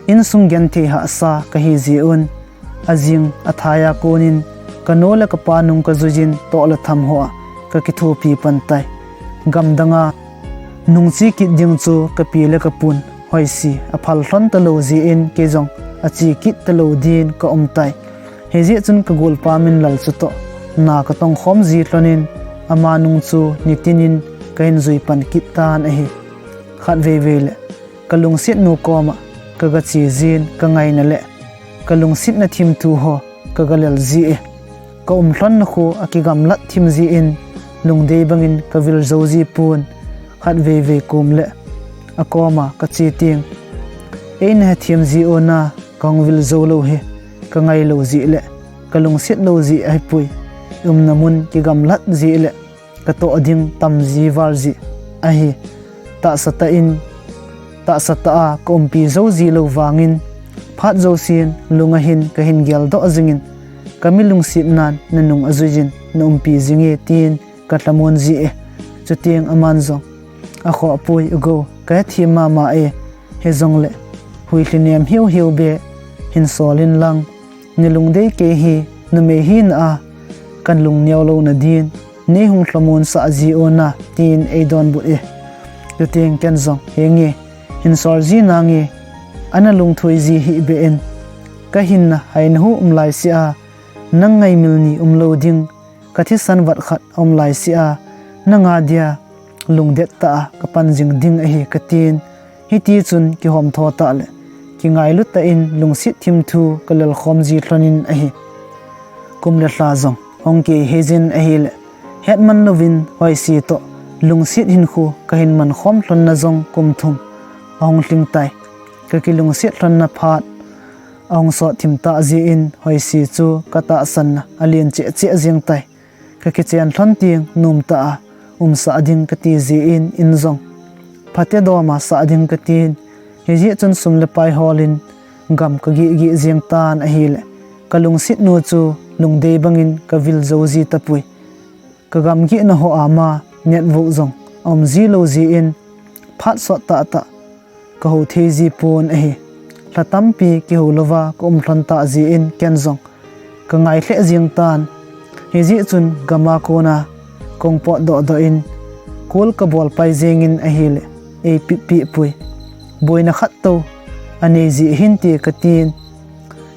Insung genthei hahsa kahi jeh un, ajing athaiya konin kanu le kapa nung kajuiyin toh le tham hoa kakithopi pan tai. Gamdanga nungche kit ding chu kapi le kapun hoise aphal lhon talou jeh in kei jong ache kit talou din kaum tai. Hijeh chun kagolpa Minlal chutoh na katongkhom ji lhonin, ama nung chu nitinin kahin jui pan kit tan ahi. Khatveivei le kalungsetnu koma kagache jin kangaina le kalungsetna thimthu ho kagalel ji e. Kaum lhonna khu akigamlat thim jeh in lungdei bangin kavil jou ji pon, khatveivei kom le akoma kache teng eina hethem ji u na, kahung vil jou lou hi kangai lou jeh le kalungset lou jeh ahipoi, umna mun kigamlat jeh le katoh ding tam ji val jeh ahi. Tahsa tah in, tahsa tah a kaumpi jou ji lou vangin, phat jousen lunga hin kahin geldoh jingin, kami lungsetnan nanung ajuiyin naumpi jinge tin kalhamon ji e. Chuteng aman jong akhohpoi, Ugo, kahethem mama e, hijongle huilhi nem hiuhiu beh hin sol in lang, nalungdei kei hi, numei hina a kalungneo louna din neihung lhamonsah ji u na, tin eidonbut e. Chuteng ken jong, Henge, hin sol ji nange, ana lungthoi ji hih beh in, kahinna haina hu um laisea, nang ngaimil ni umlou ding, kathisan vat khat aum laisea, nanga dia lungdet tah a kapan jing ding ahi, katin. Hitichun kihomtho tah le kingailu tah in lungset thimthu kalelkhom ji lhonin ahi. Kum le lha jong hung kihei jin ahile, hetman louvin Hoise toh lungset hinkho kahin mankhom lhonna jong kum thum ahung lhing tai. Kakilungset lhonna phat ahung sot thim tah jeh in Hoise chu katahsanna alen cheh cheh jeng tai. Kakichen lhon teng nomtah a umsah ding kati jeh in, in jong phatedoh masah ding katin, hijeh chun sum le pai holin gam kageh geh jeng tan ahile, kalungsetnu chu lungdei bangin kavil jou ji tapoi. Kagamgehna hoa ma network jong aum ji lou jeh in, phat sot tahtah kahou thei ji pon ahi. Lha tampi kihou louva kaum lhon tah jeh in ken jong kangai lheh jeng tan. Hijeh chun gama kona kahung potdoh doh in, call kabol pai jengin ahile, eipehpeh poi. Boina khat tou anei jeh hinte katin.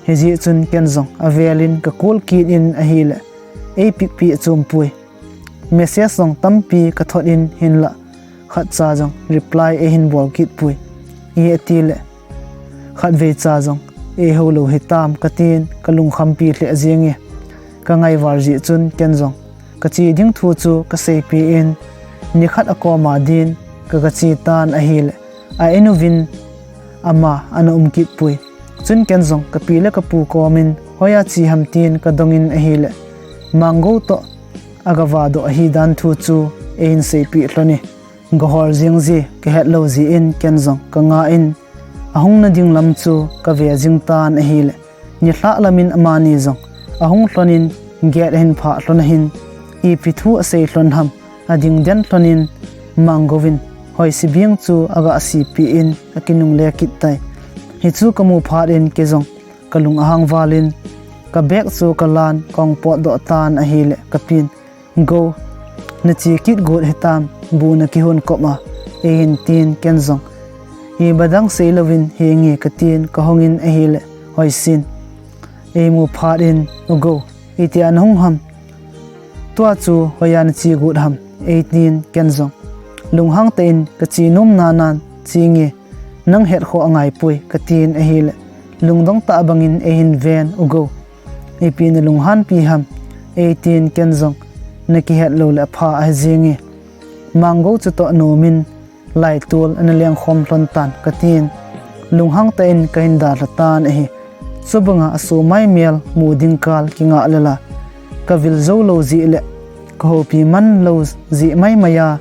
Hijeh chun ken jong avelin kacall kit in ahile, eipehpeh chompoi. Message jong tampi kathot in, hinlah khatcha jong reply eihin bol kit poi. Ihetile khatveicha jong eihou lou hitam katin, kalungkhampi lheh jenge. Kangai val jeh chun ken jong kache ding thu chu kaseipeh in, nikhat akoma din kagache tan ahile, a-in uvin ama ana um kit poi. Chun ken jong kapi le kapu komin hoiya che ham tin kadongin ahile, Mango toh agavadoh ahidan thu chu eihin seipeh lhon e. Gahol jeng ji kahet lou jeh in ken jong kanga in, ahungna ding lam chu kave jing tan ahile, Nilhah lamin amani jong ahung lhonin gate ahin phah lhon ahin, ipi thu asei lhon ham, ading den lhonin Manggou in Hoisi beng chu aga sipi in akinungle kit tai. Hichu kamu phat in kei jong kalung ahang valin, ka bag chu kalan kahung potdoh tan ahile kapin, "Gou, nache kit got hitam, bu nakihon kop a," eihin tin ken jong, "Iba dang seilouvin hi nge," katin kahongin ahile Hoisin eimu phat in, "U Gou, itia nahung ham? Tua chu hoiya nache got ham?" eitin ken jong, "Lunghang tah in kache nom nanan che nge, nang het khoh angaipoi," katin ahile, lungdong tah bangin eihin ven, "U Gou, ipi nalunghanpi ham?" eitin ken jong, "Nakihet lou le apha ahi jenge." Manggou chutoh nomin laitol ana lengkhom lhon tan katin, lunghang tah in kahin dalha tan ahi. Chubanga aso maimel mu ding kal kingah lel a, kavil jou lou jeh le kahoupi man lou jeh maimai a,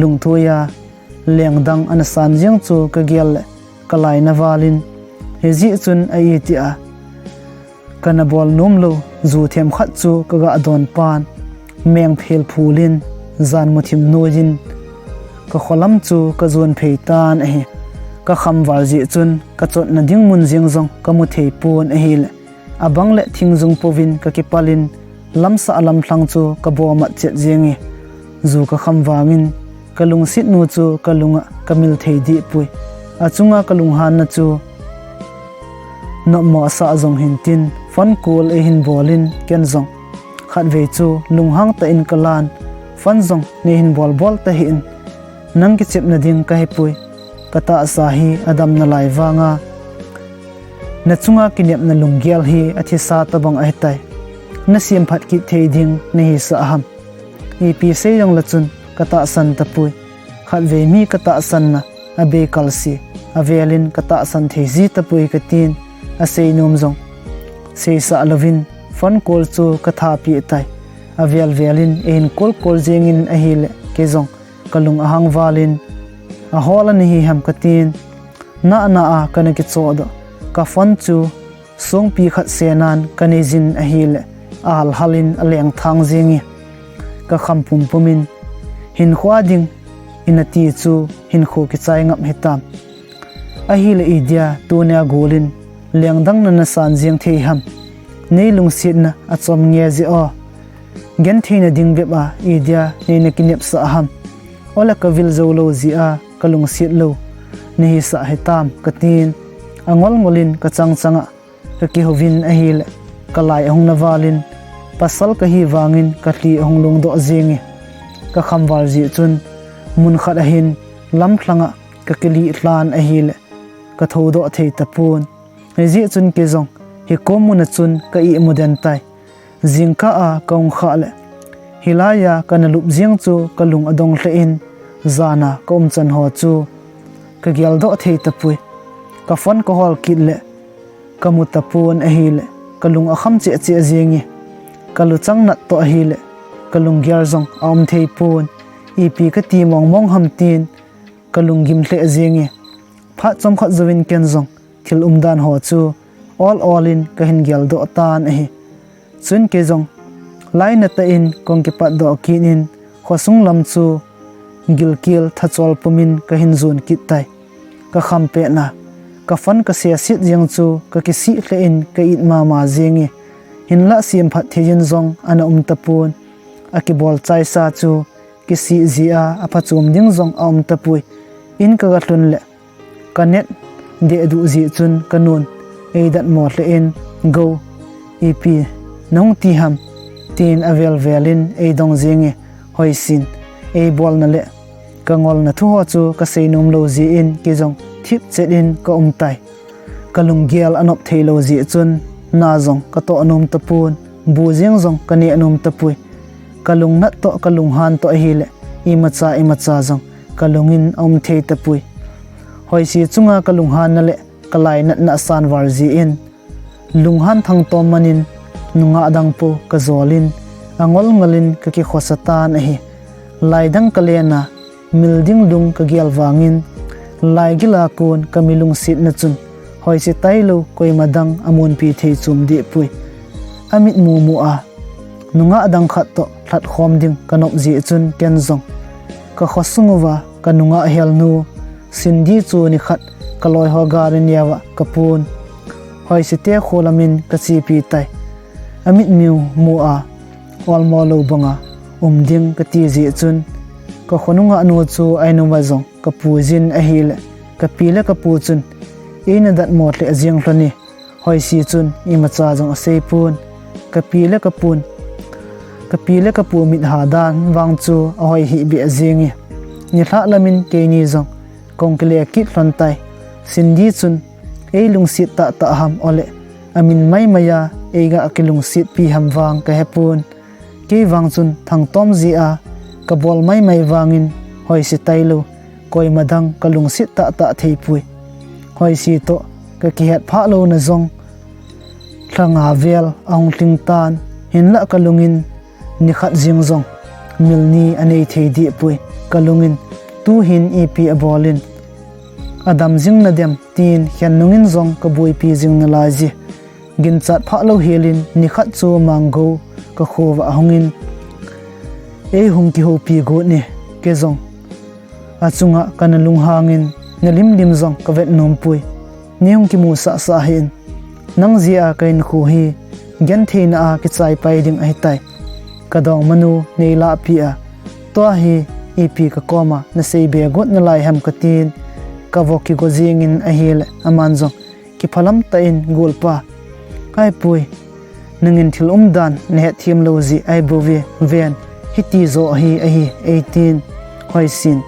lungthoi a lengdang ana san jeng chu kagel le kalaina valin, hijeh chun a itia kana bol nom lou ju themkhat chu kaga don pan, mengphel phulin, janmu thim noiyin kakholam chu kajon phei tan ahi. Kakham val jeh chun kachotna ding mun jeng jong kamu thei pon ahile, abang le thingjung pouvin kakipalin, lamsah lamlhang chu kabomat chet jenge. Ju kakham vangin kalungset nu chu kalunga kamil thei dehpoi. Achunga kalunghanna chu nopmo asah jong hintin, phone call eihin bolin ken jong khatvei chu lunghang tah in kalan, "Phone jong neihin bolbol tahih in, nang kichepna ding kahepoi. Katahsa hi adam nalai vanga nachunga kinepna lunggel hi athisa tobang ahitai. Nasemphat kit thei ding nahisah ham? Ipi sei jongle chun katahsan tapoi. Khatvei mi katahsanna abei kalse, avelin katahsan thei ji tapoi," katin, aseinom jong seisah louvin phone call chu kathapeh tai. Avel velin eihin call call jengin ahile kei jong kalung ahang valin, "Ahol a nahi ham?" katin, "Nahna a kana kichohdoh, ka phone chu songpi khat senan kaneijin ahile, ahalhalin alengthang jenge." Kakham pumpumin, "Hinkhoa ding ina ti chu hinkho kichai ngap hitam? Ahile idia tunia golin lengdang nana san jeng thei ham? Neilungsetna achom nge jeh o? Gentheina ding bep a idia neina kinepsah ham? Ole kavil jou lou jeh a kalungset lou nahisah hitam?" katin, angol ngolin kachang changa kakihouvin ahile, kalai ahung na valin, pasal kahi vangin kalhi ahung longdoh jenge. Kakham val jeh chun munkhat ahin lamlhanga kakilih lhan ahile, kathoudoh thei tapon. Hijeh chun kei jong hikom muna chun ka imu den tai. Jingkah a kahung khah le, hilaiya kana lup jeng chu kalung adong lheh in, jana kaumchan ho chu kageldoh thei tapoi. Ka phone kahol kit le kamu tapon ahile, kalung akham cheh cheh jenge. Kaluchang nat toh ahile, kalunggel jong aum thei pon. Ipi kati mong mong ham tin kalunggim lheh jenge. Phat chomkhat jouvin ken jong thil umdan ho chu ol ol in kahin geldoh tan ahi. Chun kei jong lainat tah in kahung kipatdoh kit in, khosung lam chu gilkel thachol pumin kahin jon kit tai. Kakham petna, ka phone kaseset jeng chu kakisih lheh in ka it mama jenge. Hinlah semphat thei in jong ana um tapon. Akibol chaisa chu kisih jeh a aphachom ding jong aum tapoi. In kaga lhun le, ka net dehduh jeh chun kanun eidatmo lheh in, "Gou, ipi nahung ti ham?" tin avel vel in eidong jenge. Hoisin, eibolna le kangolna thu ho chu kasei nom lou jeh in kei jong thipchet in kaum tai. Kalunggel anop thei lou jeh chun na jong katoh nom tapon, bu jeng jong kaneh nom tapoi. Kalungnat toh kalunghan toh ahile, imacha imacha jong kalungin aum thei tapoi. Hoisi chunga kalunghanna le kalainatna asan val jeh in, lunghan thangtom man in nungah dang po kajol in, angol ngol in kakikhosa tan ahi. Lai dang kalen a, mil ding lung kagel vangin, lai gil a kon kami lungsetna chun hoise tailou koima dang amunpi thei chom deh poi. Amit mumu a nungah dang khat toh lhatkhom ding kanop jeh chun ken jong kakho sung uva kanungah helnu Cindy chu nikhat kaloiho gari neova kapon, hoise te kho lamin kachepi tai. Amit mumu a olmo lou banga um ding kati jeh chun, kakho nungah nu chu ainuma jong kapuijin ahile, kapi le kapu chun eina datmo lheh jeng lhon e. Hoise chun imacha jong aseipon. Kapi le kapun, kapi le kapu mitha dan vang chu ahoi hihbeh jeng e. Nilhah lamin keini jong kahung kile kit lhon tai. Cindy chun eilungset tahtah ham ole, amin maimai a eiga kilungsetpi ham vang kahepon. Kei vang chun thangtom jeh a kabol maimai vangin hoise tailou koima dang kalungset tahtah theipoi. Hoise toh kakihetphah louna jong lha nga vel ahung lhing tan, hinlah kalungin nikhat jeng jong mil ni anei thei deh poi. Kalungin tuhin ipi abolin adam jing nadem tin khen nungin jong kabuaipi jing nalai je. Ginchat phah lou helin nikhat chu Manggou kakhouva ahungin, eihung kihoupi got e, kei jong achunga kana lunghangin, nalimlim jong kavet nompoi. Neihung kimusah sah hih in. Nang jeh a kahinkho hi gentheina a kichaipai ding ahitai. Kadongmanu neilahpeh a, tua hi ipi kakoma naseibe got nalai ham katin, kavo kigo jengin ahile aman jong kiphalam tah in, golpa, ahipoi, nangin thil umdan nahetthem lou jeh ahibouve, ven, hiti joh hi ahi eitin, hoisin,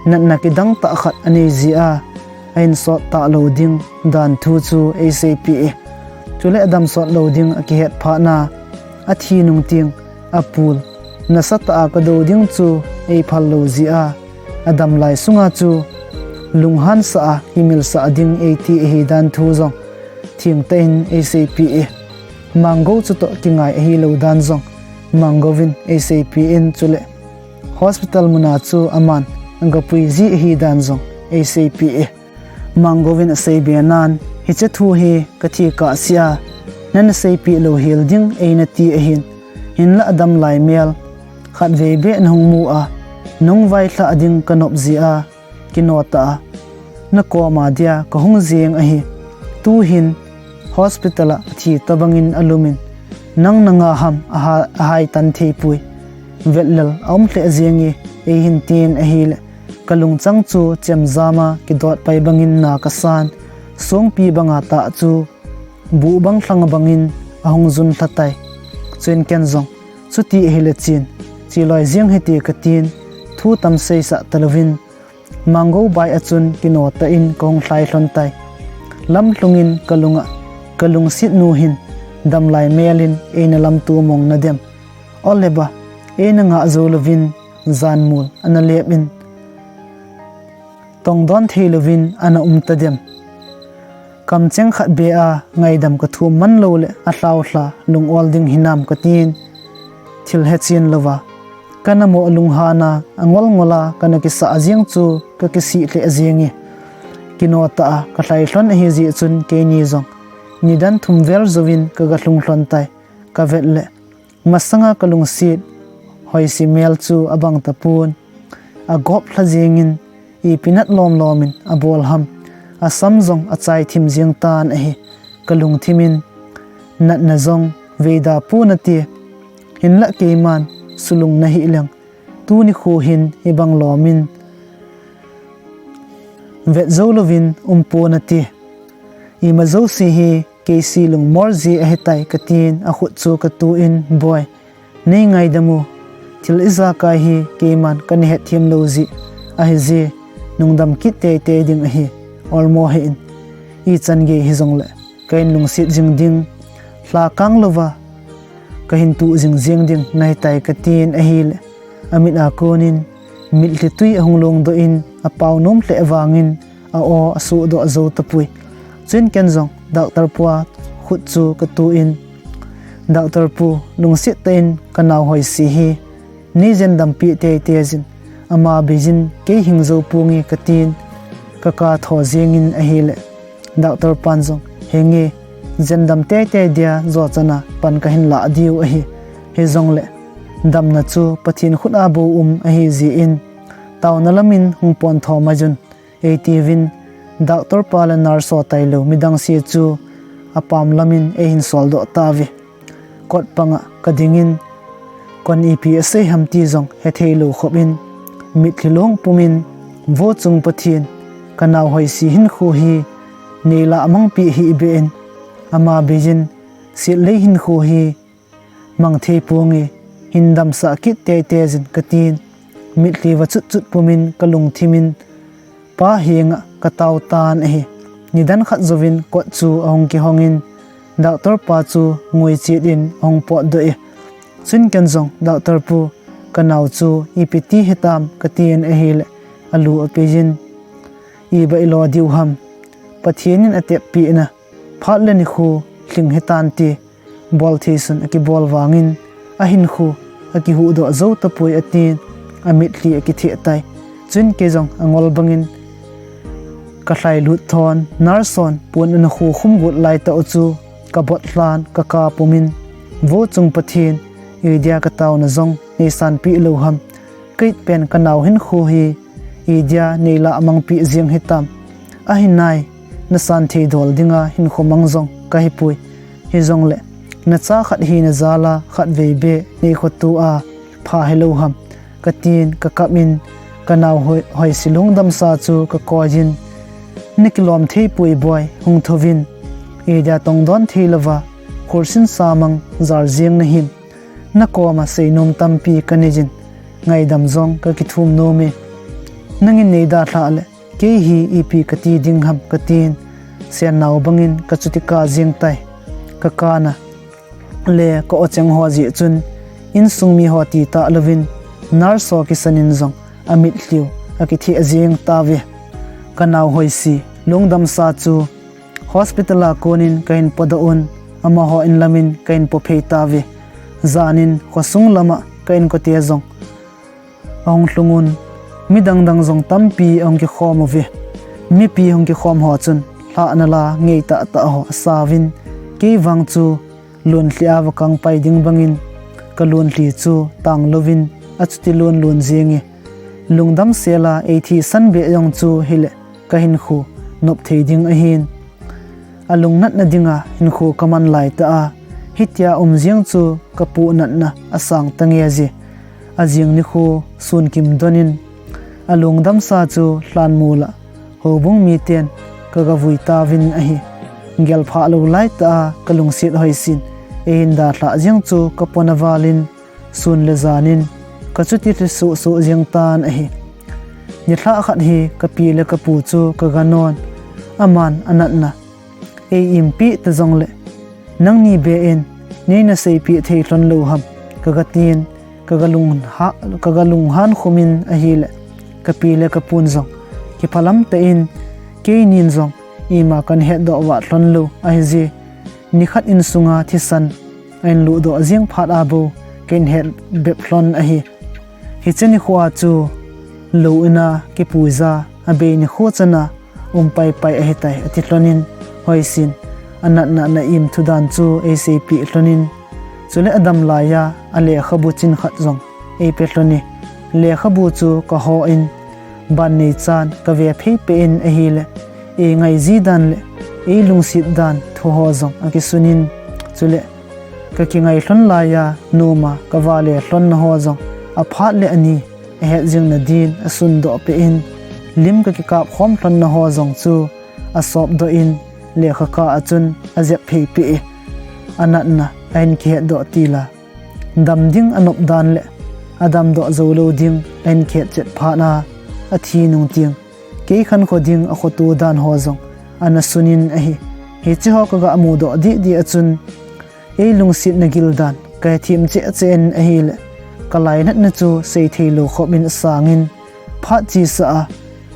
natna kidang tah khat anei jeh a ahinsot talou ding dan thu chu eiseipeh e. Chule adamsot lou ding akihetphatna, athi nung teng apul nasatah a kadou ding chu eiphal lou jeh a, adam lai sunga chu lunghansah a kimilsah ding eiti ahi dan thu jong thengtah in eiseipeh e. Manggou chutoh kingai ahilou dan jong Manggouvin eiseipeh in, chule hospital muna chu aman agapui ji ahi dan jong eiseipeh e. Manggouvin aseibe nan, hiche thu hi kathi kahsea nana seipeh lou hel ding einati ahin, hinlah adamlai mel khatvei beh nahung mu a, nahung vailhah ding kanop jeh a, kino tah a nakoma dia kahung jeng ahi. Tuhin hospital a athi tobangin alumin, nang nanga ham aha-, ahaitan theipoi. Vetlel aum lheh jenge, eihin tin ahile, kalungchang chu chemjama kidotpai bangin na kasan, songpi banga tah chu buh bang lhang bangin ahung jun lhatai. Chuin ken jong, chuti ahile chen, cheloi jeng hite katin, thu tam seisah talouvin, Manggou bai a chun kino tah in kahung lhai lhon tai. Lamlhungin kalunga, kalungset nu hin damlai melin eina lamto mong nadem? Oleba, eina ngah jou louvin janmul ana lepin, tongdon theilouvin ana um tadem? Kamcheng khat beh a ngaidam kathum man loule alhaolha lung-ol ding hinam katin, thil hechen louva kana moh lunghana angol ngola kana kisah jeng chu kakisih lheh jenge. Kino tah a kalhai lhon ahijeh chun keini jong nidan thum vel jouvin kagalhung lhon tai. Kavetle, masanga kalungset hoise mel chu abang tapon, agop lha jengin, ipi nat lomlomin abol ham, asam jong achai thim jeng tan ahi. Kalungthimin, natna jong veida ponate, hinlah keiman sulung nahih leng, tuni kho hin hibang lomin vet jou louvin um ponate. Ima jouse hi keise lungmol jeh ahitai katin, akhut chu katuin, boi, nei ngaidam u, thil ijakai hi keiman kana hetthem lou jeh ahije, nungdam kit teitei ding ahi, olmo hih in, ichan gei hijongle kahin lungset jing ding, lhakang louva kahin tuh jing jeng ding nahitai katin ahile, amit a konin mitlhi tui ahung longdoh in, apao nom lheh vangin a-aw asuhdoh jou tapoi. Chuin ken jong doctor pu a khut chu katuin, Doctor pu, lungset tah in kanao hoise hi neijen dampeh teitei jin, ama beijin kei hing jou ponge katin, kaka tho jengin ahile, Doctor pan jong, "Henge, jen dam teitei dia, jo chana pan kahin lah diu ahi. Hijongle damna chu Pathen khut a bou um ahi jeh in, taona lamin hung pon tho mai un," eitiuvin, doctor pa le nurse ho tailou midang se chu apam lamin eihin soldoh tauve. Kot panga kadingin, koin ipi asei ham ti jong hethei lou khopin, mitlhi long pumin, "Vochung Pathen, kanao Hoisi hinkho hi neilah mangpeh hih beh in, ama beiyin, sitlei hinkho hi mang thei ponge, hin damsah kit teitei jin," katin, mitlhi va chutchut pumin kalungthimin, Pa henga katao tan ahi. Nidan khat jouvin kot chu ahung kihongin, doctor pa chu ngui chet in ahung potdoh e. Chun ken jong, "Doctor pu, kanao chu ipi ti hitam," katin ahile, alu apeiyin, "Iba ilo diu ham. Pathen in ateppeh na, phat le nikho lhing hitante, bol thei sun akibol vangin, ahinkho akihuhdoh jou tapoi," atin, amitlhi akitheh tai. Chun kei jong angol bangin kalhailut thon, nurse hon pon ana khukhum got laitah u chu kabot lhan, kaka pumin, "Vochung Pathen, idia kataona jong neisanpeh lou ham. Ka-it pen kanao hinkho hi idia neilah mangpeh jeng hitam. Ahinai, nasan thei dol dinga hinkho mang jong kahipoi. Hijongle, nacha khat hina jal a khatvei beh neikhoto a pha hilou ham," katin kakapin, kanao Hoi-, Hoisi lungdamsa chu kakoiyin, "Nakilom thei poi boi, hung thouvin. Idia tongdon thei louva, khursin samang jal jeng nahim. Nakoma seinom tampi kaneiyin, ngaidam jong kakithum nome. Nangin neidalhah le, kei hi ipi kati ding ham," katin, sennao bangin kachuti kap jeng tai. Kakap na le ka-ocheng ho jeh chun, insung mi ho tita louvin, nurse ho kisanin jong amitlhi u akitheh jeng tauve. Kanao Hoisi lungdamsa chu hospital a konin kahin podoh un, amaho in lamin kahin pophei tauve. Janin khosung lama ka inkote jong ahung lhung un, midang dang jong tampi ahung kikhom uve. Mipi hung kikhom ho chun lhahna la ngei tahtah ho asauvin, kei vang chu lonlhi a va kangpai ding bangin, kalonlhi chu tanglouvin achuti lonlon jenge. Lungdam sela eithisan beh jong chu hile, kahinkho nop thei ding ahin. Alungnatna dinga hinkho kaman laitah a, hitia um jeng chu kapohnatna asang tange ji. Ajing nikho sunkim donin, alungdamsa chu lhanmol a houbung miten kagavui tauvin ahi. Gelphah lou laitah a kalungset Hoisin eihin dalhah jeng chu kapona valin, sun le janin kachuti lhi sohsoh jeng tan ahi. Nilhah khat hi kapi le kapu chu kaganon, aman anatna ei-impeh ta jongle, nangni beh in neina seipeh thei lhon lou ham, kagatin, kagalungha-, kagalunghan khumin ahile, kapi le kapun jong kiphalam tah in, keinin jong ima kahin hetdoh vah lhon lou ahije. Nikhat insunga thisan ahin luhdoh jeng phat a bou kahin het bep lhon ahi. Hiche nikho a chu lou ina kipuija, abei nikho chana um paipai ahitai, ati lhonin, Hoisin anatna le imthu dan chu eiseipeh lhonin, chule adam laiya alekhabu chin khat jong eipe lhone. Lekhabu chu kahoh in, ban neichan kave pheipeh in ahile, eingai ji dan le eilungset dan thuho jong akisunin, chule kakingai lhon laiya noma kavale lhonna ho jong aphat le ani ahet jing nadin asundoh peh in, lim kakikap khom lhonna ho jong chu asopdoh in, lekha kah a chun ajep pheipeh e. Anatna ahin kihetdoh til a, dam ding anop dan le adamdoh joulou ding ahin kihet chet phat a, athi nung teng keikhankho ding akhoto dan ho jong anasunin ahi. Hicheho kaga mudoh dihdih a chun, eilungsetna gildan kahethem cheh cheh in ahile, kalainatna chu seithei lou khopin asangin, phat chesa a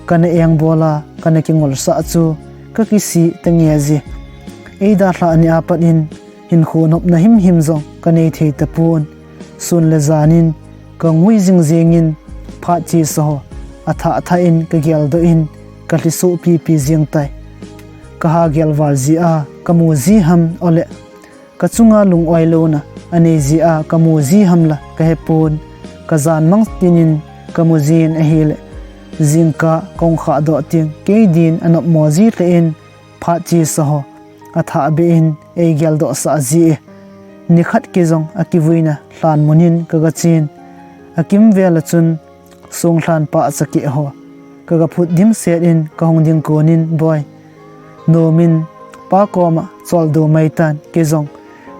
kana engbol a kana kingolsah chu kakisih tange ji. Eidalhah nia pat in hinkho nopna himhim jong kanei thei tapon, sun le janin kangui jingjingin, phat chesa ho athah thah in kageldoh in kalhi sohpipi jeng tai. Kaha gel val jeh a kamu ji ham, ole kachunga lung-oi louna anei jeh a kamu ji ham la kahepon, kajan mang tinin kamu jin ahile, jingkah kahung khahdoh teng kei din anopmo ji lheh in, phat chesa ho athah beh in eigeldoh sah ji e. Nikhat kei jong akivuina lhan mun in kaga chen, akimvel a chun songlhan pahcha keh ho kaga phut dimset in kahung ding konin, Boi, nom in pa koma choldo mai tan, kei jong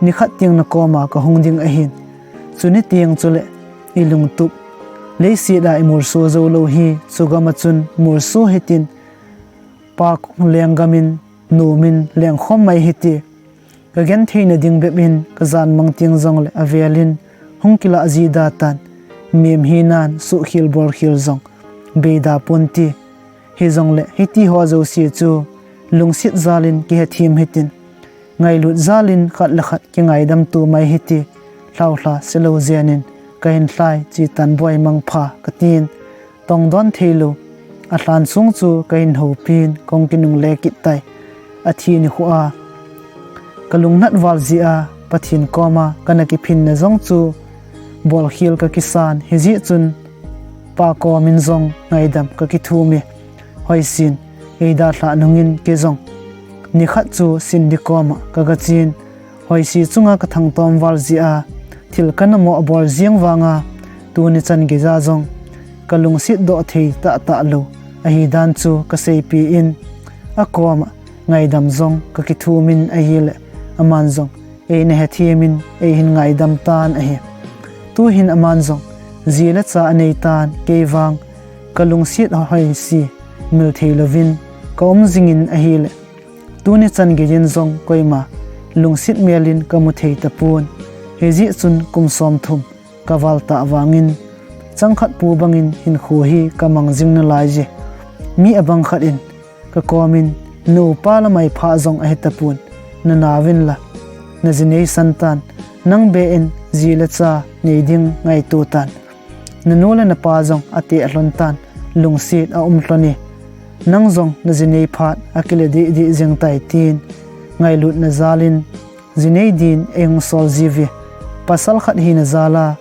nikhat teng nakoma kahung ding ahin. Chuni teng chule ilungtup, leiset a imulso jou lou hi chugam a chun mulso hitin, pa lenggam in nom in lengkhom mai hite. Kagenthei na ding bep in kajan mang teng jongle avel in hung kilah ji da tan, mem hinan suhkhel bolkhel jong beida ponte. Hijongle hitiho jouse chu lungset jal in kihethem hitin, ngailut jal in khat le khat kingaidam to mai hite, lhaolha selou jen in kahin lhai chetan, Boi, mangpha, katin tongdon theilou alhan sung chu kahin houpin kahung kinungle kit tai. Athi nikho a kalungnat val jeh a Pathen koma kana kiphinna jong chu bolkhel kakisan, hijeh chun pa komin jong ngaidam kakithum e. Hoisin eidalhah nungin kei jong nikhat chu Cindy koma kaga chen, Hoisi chunga kathangtom val jeh a thil kanamo abol jeng vanga tuni chan geija jong kalungset doh thei tahtah lou ahidan chu kaseipeh in, akoma ngaidam jong kakithum in ahile, aman jong eina hethem in eihin ngaidam tan ahi. Tuhin aman jong ji le cha anei tan, kei vang kalungset Hoisi mil theilouvin kaum jingin ahile, tuni chan geijin jong koima lungset mel in kamu thei tapon. Hijeh chun kum somthum kaval tah vangin, changkhat pu bangin hinkho hi kamang jing nalai je. Mi abang khat in kakomin, Nupa le maiphah jong ahitapon, nanaovin la najinei san tan, nang beh in ji le cha nei ding ngaito tan. Nanu le napa jong ateh lhon tan, lungset aum lhon e. Nang jong najinei phat akile dehdeh jeng tai, tin ngailutna jal in jinei din eihung sol jiuve. Pasal khat hina jal a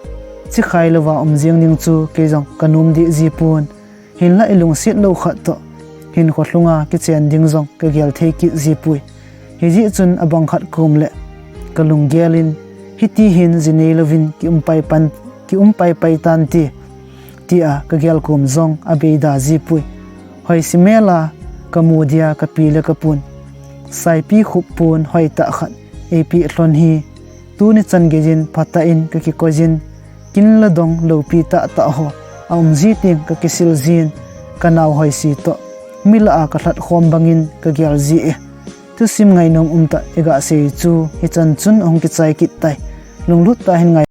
chikhai louva um jeng ding chu kei jong kanom deh jipon. Hinla ilungset lou khat toh hinkho lhunga kichen ding jong kagel thei kit jipoi. Hijeh chun abang khat kom le kalunggel in, hiti hin jinei louvin kium paipan, kium paipai tante, tia kagel kom jong abeida jipoi. Hoisi mel a kamu dia kapi le kapun, saipi khup pon hoitah khat eipeh lhon hi, tuni chan geijin phatah in kakikoijin, kin le dong loupi tahtah ho aum ji teng kakisil jin, kanao Hoisi toh mi lah a kalhat khom bangin kagel ji e. Thusim ngainom umtah iga sei chu hichan chun ahung kichai kit tai. Lunglut tah in ngai